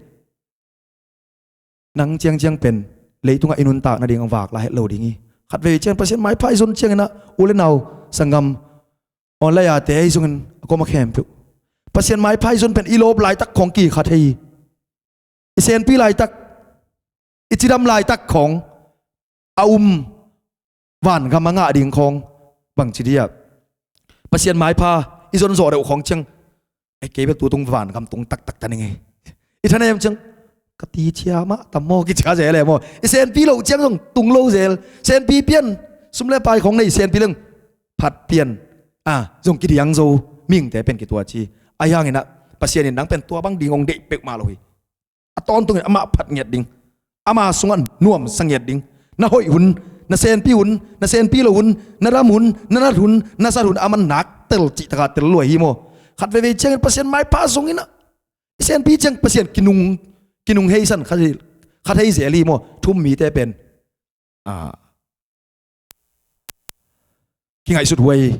nang ciangciang pen leitungah i nuntak nading a vak la het lo ding hi. Khatvei ciang Pasian maipha i zon cianginah, u le nau, sanggam, online-ate ahi zongin a koma khempeuh, Pasian maipha i zon pen i lawp laitak khawng kikha thei hi. I senpi laitak, i cidam laitak khawng a um, vangam a ngah ding khawng, bangci dia, Pasian maipha i zon zawh deuh khawng ciang, ei, kei bek tutung vangam tung taktak ta ning ei. I thanem ciang, ka ti cia mah tam maw, kicia zel e maw. I senpi loh ciang zong tung lo zel. Senpi pian, sum le pai khawng nei senpi leng, phat pian, a, zong kidiang zo, mihingte pen kitua ci. Ahi hanginah Pasian in nang pen tua bang ding hong deih peuhmah lo hi. A tawntungin amah phat ngiat ding, ama sungah nuamsa ngiat ding. Na hoih hun, na senpi hun, na senpi lo hun, na dam hun, na nat hun, na sat hun, a man nak tel cih taka tel luai hi maw. Khat veivei ciangin Pasian maipha zonginah, i senpi ciang Pasian kinung, kinung heisan kha thei, kha thei zel hi maw. Thum mite pen, a, kingaihsut huai,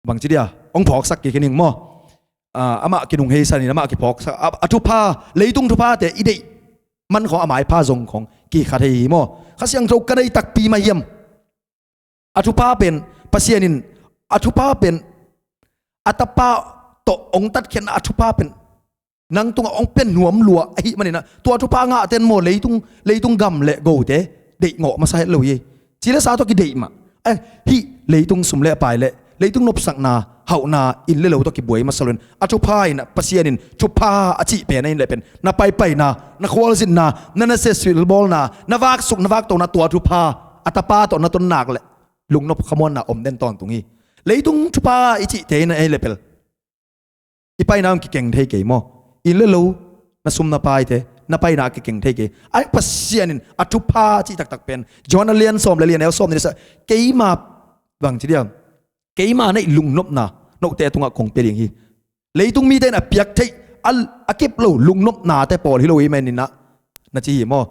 bangci dia, hong phawksak kik hi ning maw. A, amah kinung heisanin amah kiphawksak, a, a thupha, leitung thuphate i deih man khawng, a maipha zong khawng kikha thei hi maw. Kha Siangtho ka nei takpi mah hiam? A thupha pen, Pasian in a thupha pen, a Tapa tawh hong tatkhiatna a thupha pen nang tungah hong pia nuam lua ahih maninah, tua thupha ngahten maw leitung, leitung gam le gote deihngawh masa het lo hi. Ci le sa tawh kideih mah, eh, hih leitung sum le pai le leitung nopsakna, hauhna, inn le lo tawh kibuai masa loin, a thupha inah, Pasian in thupha a cih pen a in le pen, na paipaina, na khualzinna, na nasia silbawlna, na vaksuk, na vaktona, tua thupha a Tapa tawh na ton nak le lungnop khamuanna om den tawntung hi. Leitung thupha i cihte inah ei le pel, i paina hong kikeng thei kei maw. Inn le lo, na sum na paite, na paina a kikeng thei kei. Ai, Pasian in a thupha cih taktak pen, Johan a lian sawm le lian, neu sawm nih le sagih, keima, bangci dia, Keima neih lungnopna note tungah kong pia ding hi. Leitung mite in a piak theih a, a kip lo lungnopnate pawl hi lo hi maninah na ci hi maw?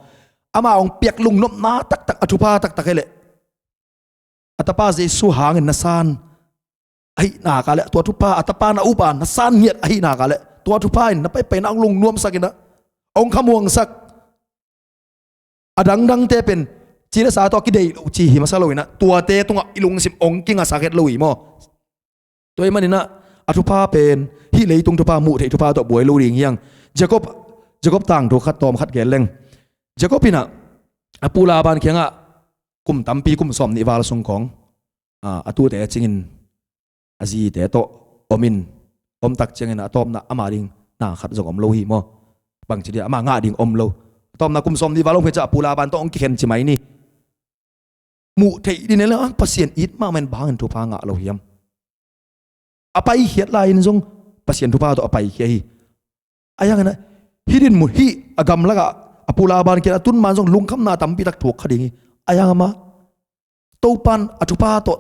Ama hong piak lungnopna taktak, a thupha taktak hi leh a Tapa Jesu hangin na san ahih nak leh, tua thupha a Tapa na up a na san ngiat ahih nak leh, tua thupha in na paipaina hong lungnuamsak inah, hong khamuangsak. A dangdangte pen ci le sa tawh a kideih lo ci hi masa lo inah, tuate tungah i lungsim hong kingasak het lo hi maw? Tua ahih maninah a thupha pen hih leitung thupha, muh theih thupha tawh buai lo ding hi hang. Jacob, Jacob tangthu khat tawm khat gen leng. Jacob inah a pu Laban kiangah kum tampi, kum sawm nih val sung khawng, a, a tute a cingin a zite tawh om in, om tak ciangin a tawpna ama ding na khat zong om lo hi maw? Bangci dia ama ngah ding om lo. A tawpna kum sawm nih val om hi ciah a pu Laban tawh hong kikhen ci mai ni. Muh theih ding le ang Pasian it mahmah in bangin thupha ngah lo hiam? A paikhiat lai-in zong Pasian thupha tawh a paikhia hi. A yang inah hih dinmun hih a gamlakah a pu Laban kiangah a tun man zong lungkhamna tampi tak thuak kha ding hi. A yang amah Topan a thupha tawh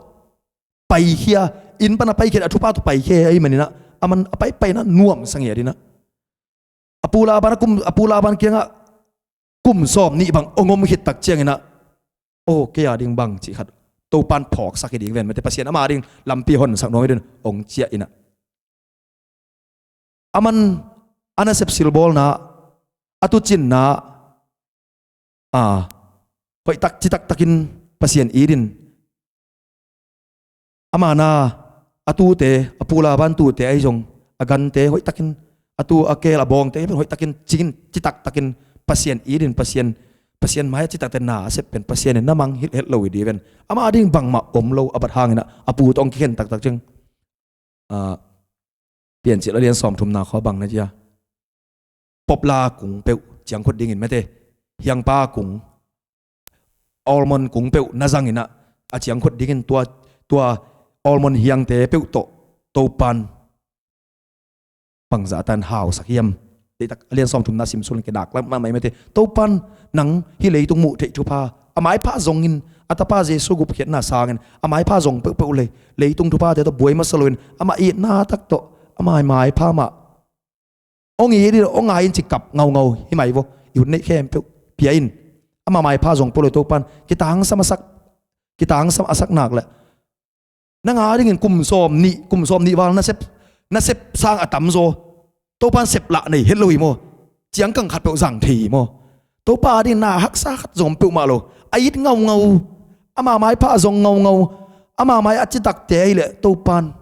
paikhia, inn pan a paikhiat a thupha tawh paikhia ahih maninah aman a paipaina nuamsa ngiat inah. A pu Laban a kum, a pu Laban kiangah kum sawm nih bang hong om khit tak cianginah, aw, kei a ding bang cih khat Topan phawksak hi ding ven mate, Pasian ama ding lampi honsak nuam hi ding hong ciah inah. Aman a nasep silbawlna, a tucinna, a, hoihtak citaktakin Pasian itin, ama na, a tute, a pu Laban tute ahi zong, a gante hoihtakin, a tu a keel a bawngte hoihtakin cingin citaktakin Pasian itin, Pasian, Pasian mai-ah citaktakin na a sep pen Pasian in na mangngilh het lo hi ding ven. Ama ding bangmah om lo a bat hanginah a pu tawh hong kikhen taktak ciang. Ah, Piancil a lian sawmthumna khua bang na ci a, poplar kung peuh ciangkhut dingin mate, hiangpa kung, almond kung peuh na zanginah a ciangkhut dingin tua, tua almond hiangte peuh tawh Topan bangzah tan hausak hiam? Leitak a lian sawmthumna simsul in kidak lam mahmah hi mate. Topan nang hih leitung muh theih thupha, a maipha zongin, a Tapa Jesu gupkhiatna sangin a maipha zong peuhpeuh lei, leitung thuphate tawh buai masa loin, amah itna tak tawh, amah maipha mah hong it in, hong ngai in ci kap ngaungau hi mai vo. I hun neih khempeuh pia in, amah maipha zong peuh lo Topan kitangsam a sak, kitangsam a sak nak leh nang a dingin kum sawm nih, kum sawm nih val na sep, na sep sang a tamzaw Topan sep lah nei het lo hi maw? Ciangkang khat peuh zang thei hi maw? Topa a dingin na haksa khat zong peuhmah lo. A it ngaungau, ama maipha zong ngaungau, ama mai a citakte ahileh Topan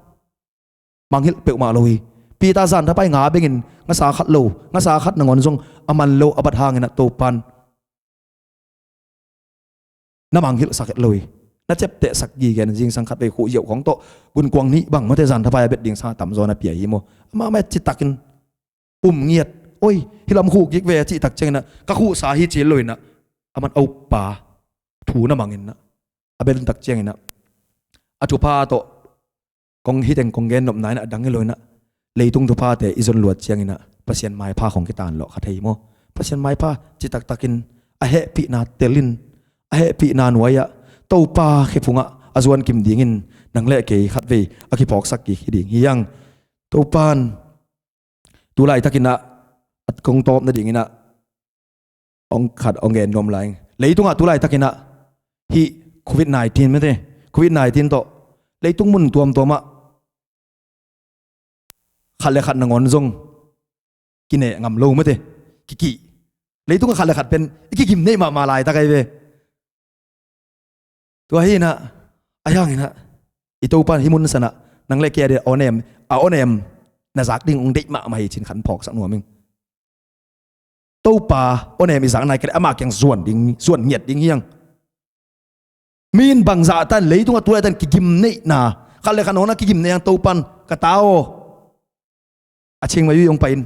mangngilh peuhmah lo hi. Peter zanthapai nga bengin ngasa khat lo, ngasa khat nangawn zong a man lo a bat hanginah Topan na mangngilhsak het lo hi. Na ciaptehsak gige in zingsang khat vei khuh ziauh khawng tawh gunkuang nih bang mate zanthapai a bet ding sang a tamzaw na pia hi maw? Amah mai citakin um ngiat, oi, hih lam khuh kik ve a cih tak cianginah ka khuhsa hi ci lo inah, aman a uppa thu na manginah a bel tak cianginah a thupha tawh kong hiteng kong gennopna inah a dang hi lo inah, leitung thuphate i zon luat cianginah Pasian maipha khong kitan lawh kha thei hi maw? Pasian maipha citaktakin a hehpihna telin, a hehpihna nuai-ah Topa khephungah a zuan kim dingin nang le kei khatvei a kiphawksak kik hi ding hi hang. Topan tu laitakinah a kong tawp nadinginah hong khat hong gen nuam lai. Leitungah tu laitakinah hih covid nineteen mate, covid nineteen tawh leitung mun tuamtuamah khat le khat nangawn zong kineh ngam lo mate, kikih. Leitungah khat le khat pen i kigim neih mahmah laitak ahi ve. Tua hi inah, a hianginah i Topan hih mun sanah nang le kei a ding a awnem, a awnem na zak ding hong deih mahmah hi cin khat phawksak nuam ing. Topa awnem i zak nai kei leh amah kiang zuan ding, zuan ngiat ding hi hang. Mi in bangzah tan leitungah tu laitan kigim neihna, khat le khat nangawn a kigim neih hang Topan ka ta aw, a Chiang Mai-ui hong pai in,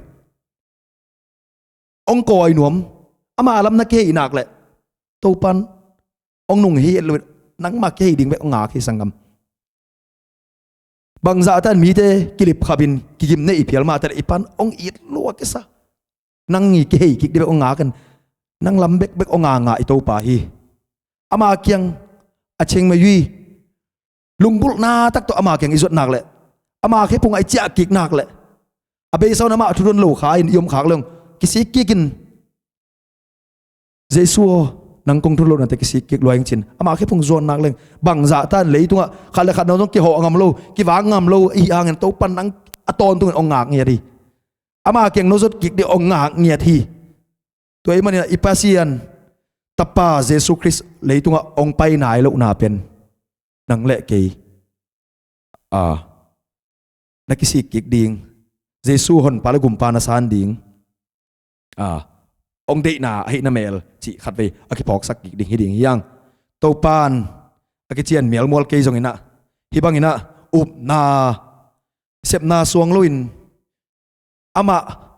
hong kawi nuam, ama lam na kihei nak leh Topan hong nung hi et lo, nangmah kihei ding bek hong ngak hi sanggam. Bangzah tan mite kilipkhapin kigim neih i phial mah ta leh i pan hong it lua kisa. Nang i kihei kik ding bek hong ngak in, nang lam bekbek hong ngakngak i Topa hi. Ama kiang a Chiang Mai-ui Lunggulhna tak tawh ama kiang i zuat nak leh, ama khephung ah i ciah kik nak leh, a beisa un amah thudon lo kha in i om khak leng kisik kik in. Jesu aw, nang kong thudon lohnate kisik kik lua ing cin. Ama khephung zuan nak leng bangzah tan leitungah khat le khat nang zong kihawh ngam lo, kivak ngam lo i hih hangin Topan nang a tawntungin hong ngak ngiat hi. Ama kiang no zot kik dih hong ngak ngiat hi. Tua ahih manin ah i Pasian Tapa Jesu Khrist leitungah hong pai nai lohna pen nang le kei, a, na kisik kik ding, Jesu Honpa le Gumpa na san ding, a, hong deihna ahih na mel cih khatvei a kiphawksak kik ding hi ding hi hang. Topan a kician mialmual kei zongin ah, hih bangin ah upna, sepna suang loin, amah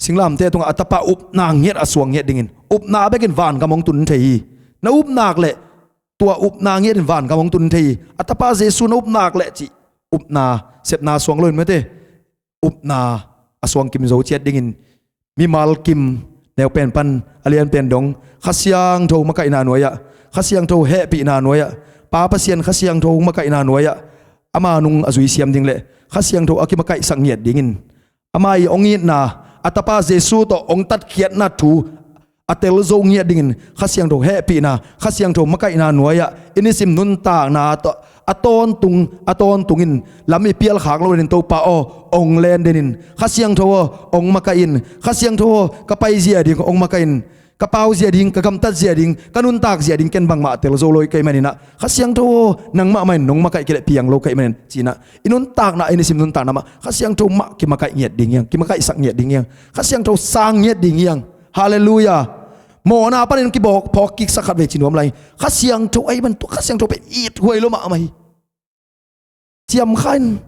singlamteh tungah a Tapa upna ngiat a suang ngiat dingin, upna bekin vangam hong tun thei hi. Na up nak leh tua upna ngiatin vangam hong tun thei hi. A Tapa Jesu na up nak leh cih upna, sepna suang loin mate, upna a suang kim zo ciat dingin, mimal kim, neu pen pan a lian pen dong, Kha Siangtho makaihna nuai-ah, Kha Siangtho hehpihna nuai-ah, Pa Pasian Kha Siangtho makaihna nuai-ah ama nung a zui siam ding le Kha Siangtho a kimakaihsak ngiat dingin, ama i hong itna, a Tapa Jesu tawh hong tatkhiatna thu a tel zo ngiat dingin Kha Siangtho hehpihna, Kha Siangtho makaihna nuai-ah i nisim nuntakna tawh a tawntung, a tawntung in lam i pial khak lo dingin Topa aw, hong len dingin, Kha Siangtho aw, hong makaih in. Kha Siangtho aw, ka paizia ding hong makaih in. Ka pauzia ding, ka gamtatzia ding, ka nuntakzia ding ken bangmah tel zo lo ka hih manin ah, Kha Siangtho aw, nangmah mah in nong makaih kei leh piang lo ka hih manin, ci-in ah i nuntakna, i nisim nuntakna mah Kha Siangtho mah kimakaih ngiat ding hi hang, kimakaihsak ngiat ding hi hang. Kha Siangtho sang ngiat ding hi hang. Halleluiah. Mawhna panin kibawk phawk kiksak khatvei ci nuam lai. Kha Siangtho ahih man tua Kha Siangtho pen ithuai lo mahmah hi. Ciamkha in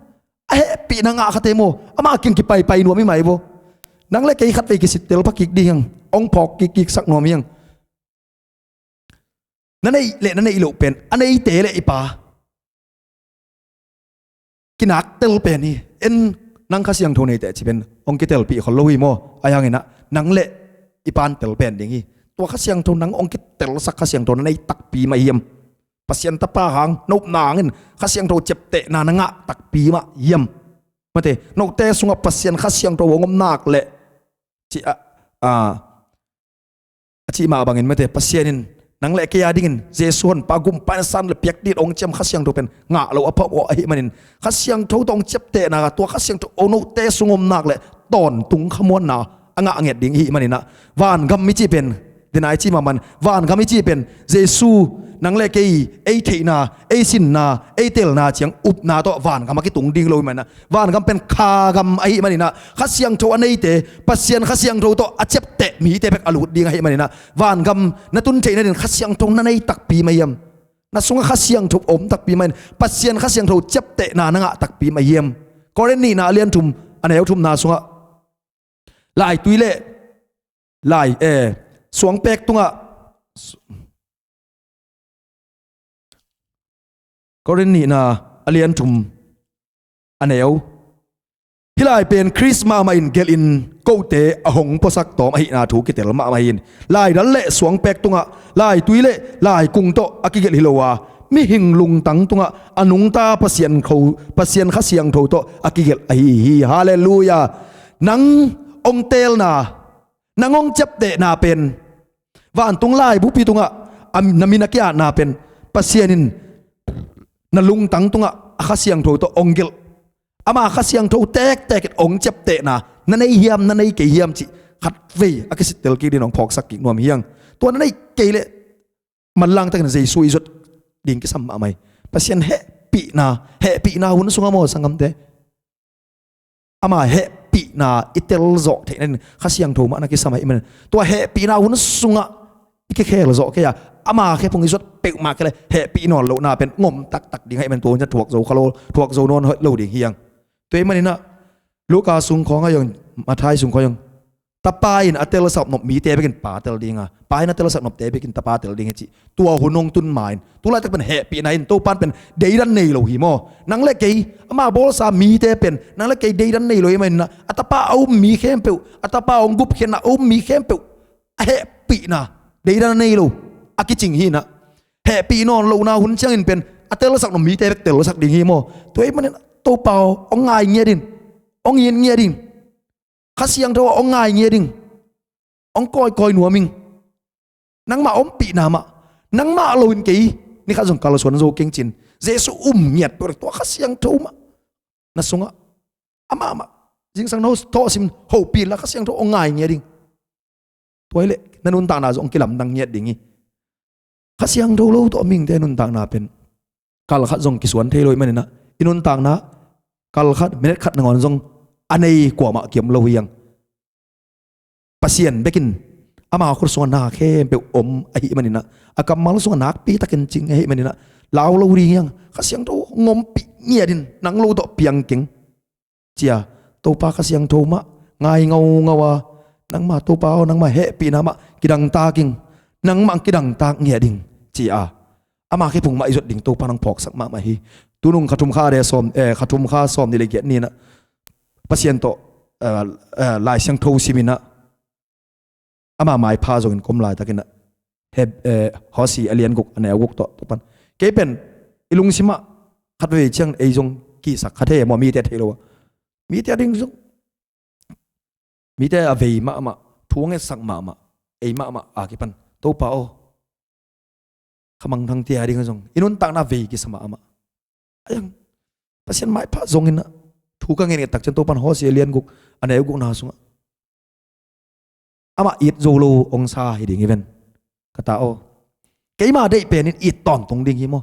a hehpihna ngah khate maw, ama kiang kipaipai nuam hi mai vaw. Nang le kei khatvei kisittel pha kik ding hi hang. Hong phawk kikkiksak nuam hi hang. Na neih le na neih loh pen a neite le i Pa kinak tel pen hi. En, nang Kha Siangtho nei teh ci pen hong kitelpih khol lo hi maw. Ahi hangin ah nang le i Pa'n tel pen ding hi. Tua Kha Siangtho, nang hong kitelsak Kha Siangtho na nei takpi mah hiam? Pasian Tapa hang na upna hangin Kha Siangtho ciaptehna na ngah takpi mah hiam? Mate, note sungah Pasian Kha Siangtho hong om nak leh, ci a, a, a cih mah bangin mate, Pasian in nang le kei a dingin Jesu Honpa Gumpa in san le piak ding hong ciam Kha Siangtho pen ngah loh a phamawh ahih manin, Kha Siangtho tawh hong ciaptehna, tua Kha Siangtho aw note sung om nak leh tawntung khamuanna a ngah ngiat ding i hih manin ah, vangam i cih pen, denai cih mah man, vangam i cih pen Jesu, nang le kei ei theihna, ei sinna, ei telna ciang upna tawh vangam a kitung ding lo ahih manin ah, vangam pen kha gam ahih manin ah, Kha Siangtho a neite, Pasian Kha Siangtho tawh a ciapteh mite bek a lut ding ahih manin ah, vangam na tun theih nadin Kha Siangtho na nei takpi mah hiam? Na sungah Kha Siangtho om takpi mah in, Pasian Kha Siangtho ciaptehna na ngah takpi mah hiam? Korin nihna a lian thum, a neu thumna sungah, laitui le lai, eh, suangpek tungah, Korin nihna a lian thum, a neu, hih lai pen Khrist mahmah in gelhin kote a hong puasak tawm ahihna thu kitel mahmah hi. Laidal le suangpek tungah, laitui le laikung tawh a kigelh hi lo a, mihing lungtang tungah a nungta Pasian kho, Pasian Kha Siangtho tawh a kigelh ahi hi. Halleluiah. Nang hong teelna, nang hong ciaptehna pen, vantung laibupi tungah a, na min a ki-atna pen, Pasian in na lungtang tungah a Kha Siangtho tawh hong gelh, ama Kha Siangtho tektek in hong ciaptehna na nei hiam, na nei kei hiam cih khatvei a kisittel kik dingin hong phawksak kik nuam hi hang. Tua na nei kei leh manlang takin Jesu i zuat ding kisam mahmah hi. Pasian hehpihna, hehpihna hun sungah maw sanggamte, ama hehpihna i telzawh theih nadin Kha Siangtho mah na kisam ahih manin, tua hehpihna hun sungah i kikhel zawh kei a, ama khephung i zuat peuhmah kei leh hehpih nawn lohna pen ngom taktak ding ahih manin tua hun ciang thuak zo kha lo, thuak zo nawn hoih lo ding hi hang. Tua ahih manin ah Luka sung khawng ah zong, Matthai sung khawng ah zong, Tapa in a telsak nop mite bekin Pa tel ding a, Pa in a telsak nopte bekin Tapa tel ding hi cih tua hun hong tun ma-in, tu laitak pen hehpihna in Topan pen deidan nei lo hi maw. Nang le kei, ama bawlsa mite pen nang le kei deidan nei lo hi manin ah, a Tapa a um mi khempeuh, a Tapa hong gupkhiatna a um mi khempeuh a hehpihna deidan a nei lo a kicing hi in ah, hehpih nawn lohna hun ciangin pen a telsak nop mite bek telsak ding hi maw. Tua ahih manin Topa aw, hong ngai ngiat in, hong it ngiat in. Kha Siangtho aw, hong ngai ngiat in, hong kawikawi nuam in. Nangmah ompihna mah, nangmah lo in kei ni khat zong kalsuan zo keng cin. Jesu um ngiat tua, tua Kha Siangtho mah na sungah, amah mah zingsang no thawhsim hopih la, Kha Siangtho aw, ngai ngiat ding. Tua hi leh na nuntakna zong kilamdang ngiat ding hi. Kha Siangtho lo tawh mihingte nuntakna pen kal khat zong kisuan thei lo ahih manin ah, i nuntakna kal khat, minute khat nangawn zong a nei kuamah kiam lo hi hang. Pasian bekin ama khut sungah na khempeuh om ahih manin ah, a kammal sungah nakpi takin cing ahih manin ah, lau lo ding hi hang. Kha Siangtho hong ompih ngiat in, nang lo tawh piang keng, ci a, Topa Kha Siangtho mah ngai ngaungau a, nangmah Topa aw, nangmah hehpihna mah kidangtak ing, nangmah kidangtak ngiat ding, ci a, ama khephung mah i zot ding Topa in hong phawksak mahmah hi. Tunung kha thum kha, eh, sawm, eh, kha thum kha sawmnih le giat ni-in ah, Pasian tawh, eh, eh, Lai Siangtho simin ah, ama maipha zongin ka om laitakin ah, Heb-, eh, Hosea a lian guk, a neu guk tawh, Topa in, kei pen i lungsim ah khatvei ciang ei zong kisak kha thei maw, mite a thei lo a, mite a ding zong, mite a vei mahmah, thu a ngetsak mahmah, ei mahmah a kipan, Topa aw, kha mangthang tia ding zong i nuntakna vei kisa mahmah. Ahi hang, Pasian maipha zongin ah, thu ka ngen nget tak ciang Topa in Hosea a lian guk, a neu gukna sungah, amah it zo lo hong sa hi ding hi ven, ka ta aw. Keima deih pen in it tawntung ding hi maw.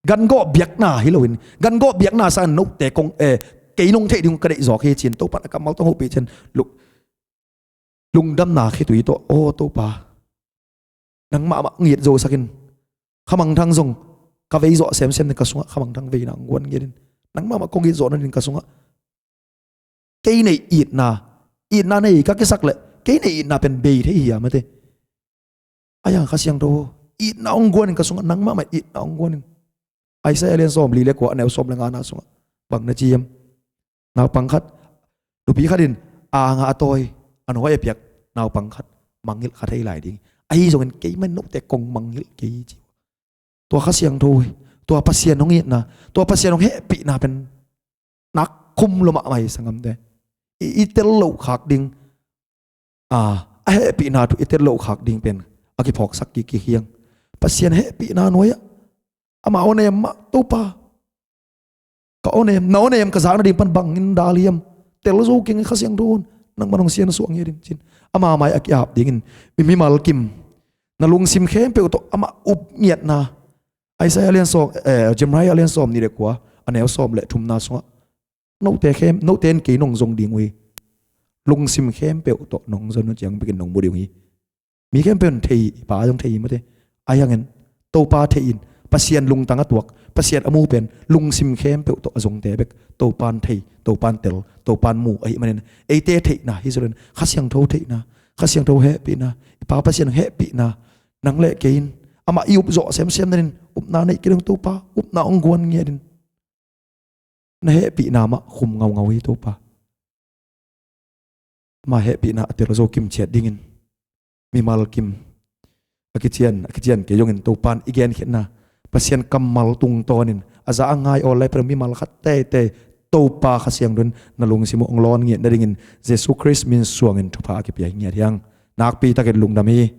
Gangawh biakna hi loin, gangawh biakna sangin note kong, eh, kei nong theih ding ka deih zawk hi, ci-in Topa in a kammal tawh hong hopih ciang, lu-, lungdamna khitui tawh, aw Topa, nangmah mah hong it zosak in. Kha mangthang zong ka vei zawh semsem in ka sungah, kha mangthang veina hong guan ngiat in. Nangmah mah kong it zawh nading ka sungah. Kei neih itna, itna nei ka kisak leh kei neih itna pen bei thei hiam a te. Ahi hang Kha Siangtho, itna hong guan in ka sungah, nangmah mah itna hong guan in. Isaiah a lian sawmli le kua, a neu sawm le ngana sungah bang na ci hiam? Naupang khat, nupi khat in a ngah a tawi, a nuai a piak naupang khat mangngilh kha thei lai ding. Ahi zongin keimah in note kong mangngilh kei, ci. Tua Kha Siangtho hi, tua Pasian hong itna, tua Pasian hong hehpihna pen nak khum lua mahmah hi, sanggamte. I, i tel loh khak ding, a, a hehpihna thu i tel loh khak ding pen a kiphawksak kik kik hi hang. Pasian hehpihna nuai-ah, ama aw nem mah, Topa, ka aw nem, na aw nem ka zak nading pan bangin dal hiam? Tel zo keng, Kha Siangtho in nangmah in hong siansuah ngiat in, ci-in ama mai-ah a ki-ap dingin, mi, mimal kim, na lungsim khempeuh tawh amah up ngiatna. Isaiah a lian sawm, eh, Jeremiah a lian sawmnih le kua, a neu sawm le thumna sungah, note khem, note in kei nong zong ding uh hi. Lungsim khempeuh tawh nong zon uh ciang bekin nong mu ding uh hi. Mi khempeuh in thei, Pa zong thei hi mate. Ahi hangin Topa thei in, Pasian lungtang a tuak, Pasian a mu pen lungsim khempeuh tawh a zongte bek Topa in thei, Topa in tel, Topa in mu ahih manin, eite theihna hi zongin, Kha Siangtho theihna, Kha Siangtho hehpihna, i Pa Pasian hehpihna, nang le kei in amah i up zawh semsem nadingin upna neih kei ding, Topa, upna hong guan ngiat in. Na hehpihna mah khum ngaungau hi, Topa. Ama hehpihna a tel zo kim ciat dingin, mimal kim, a kician, a kician kei zongin Topa in i genkhiatna, Pasian kammal tungtawnin a za a ngai awl lai pen mimal khat teitei, Topa Kha Siangtho in na lungsim uh hong lawn ngiat nadingin Jesu Khrist min suangin thupha a kipia hi ngiat hi hang. Nakpi takin lungdam hi.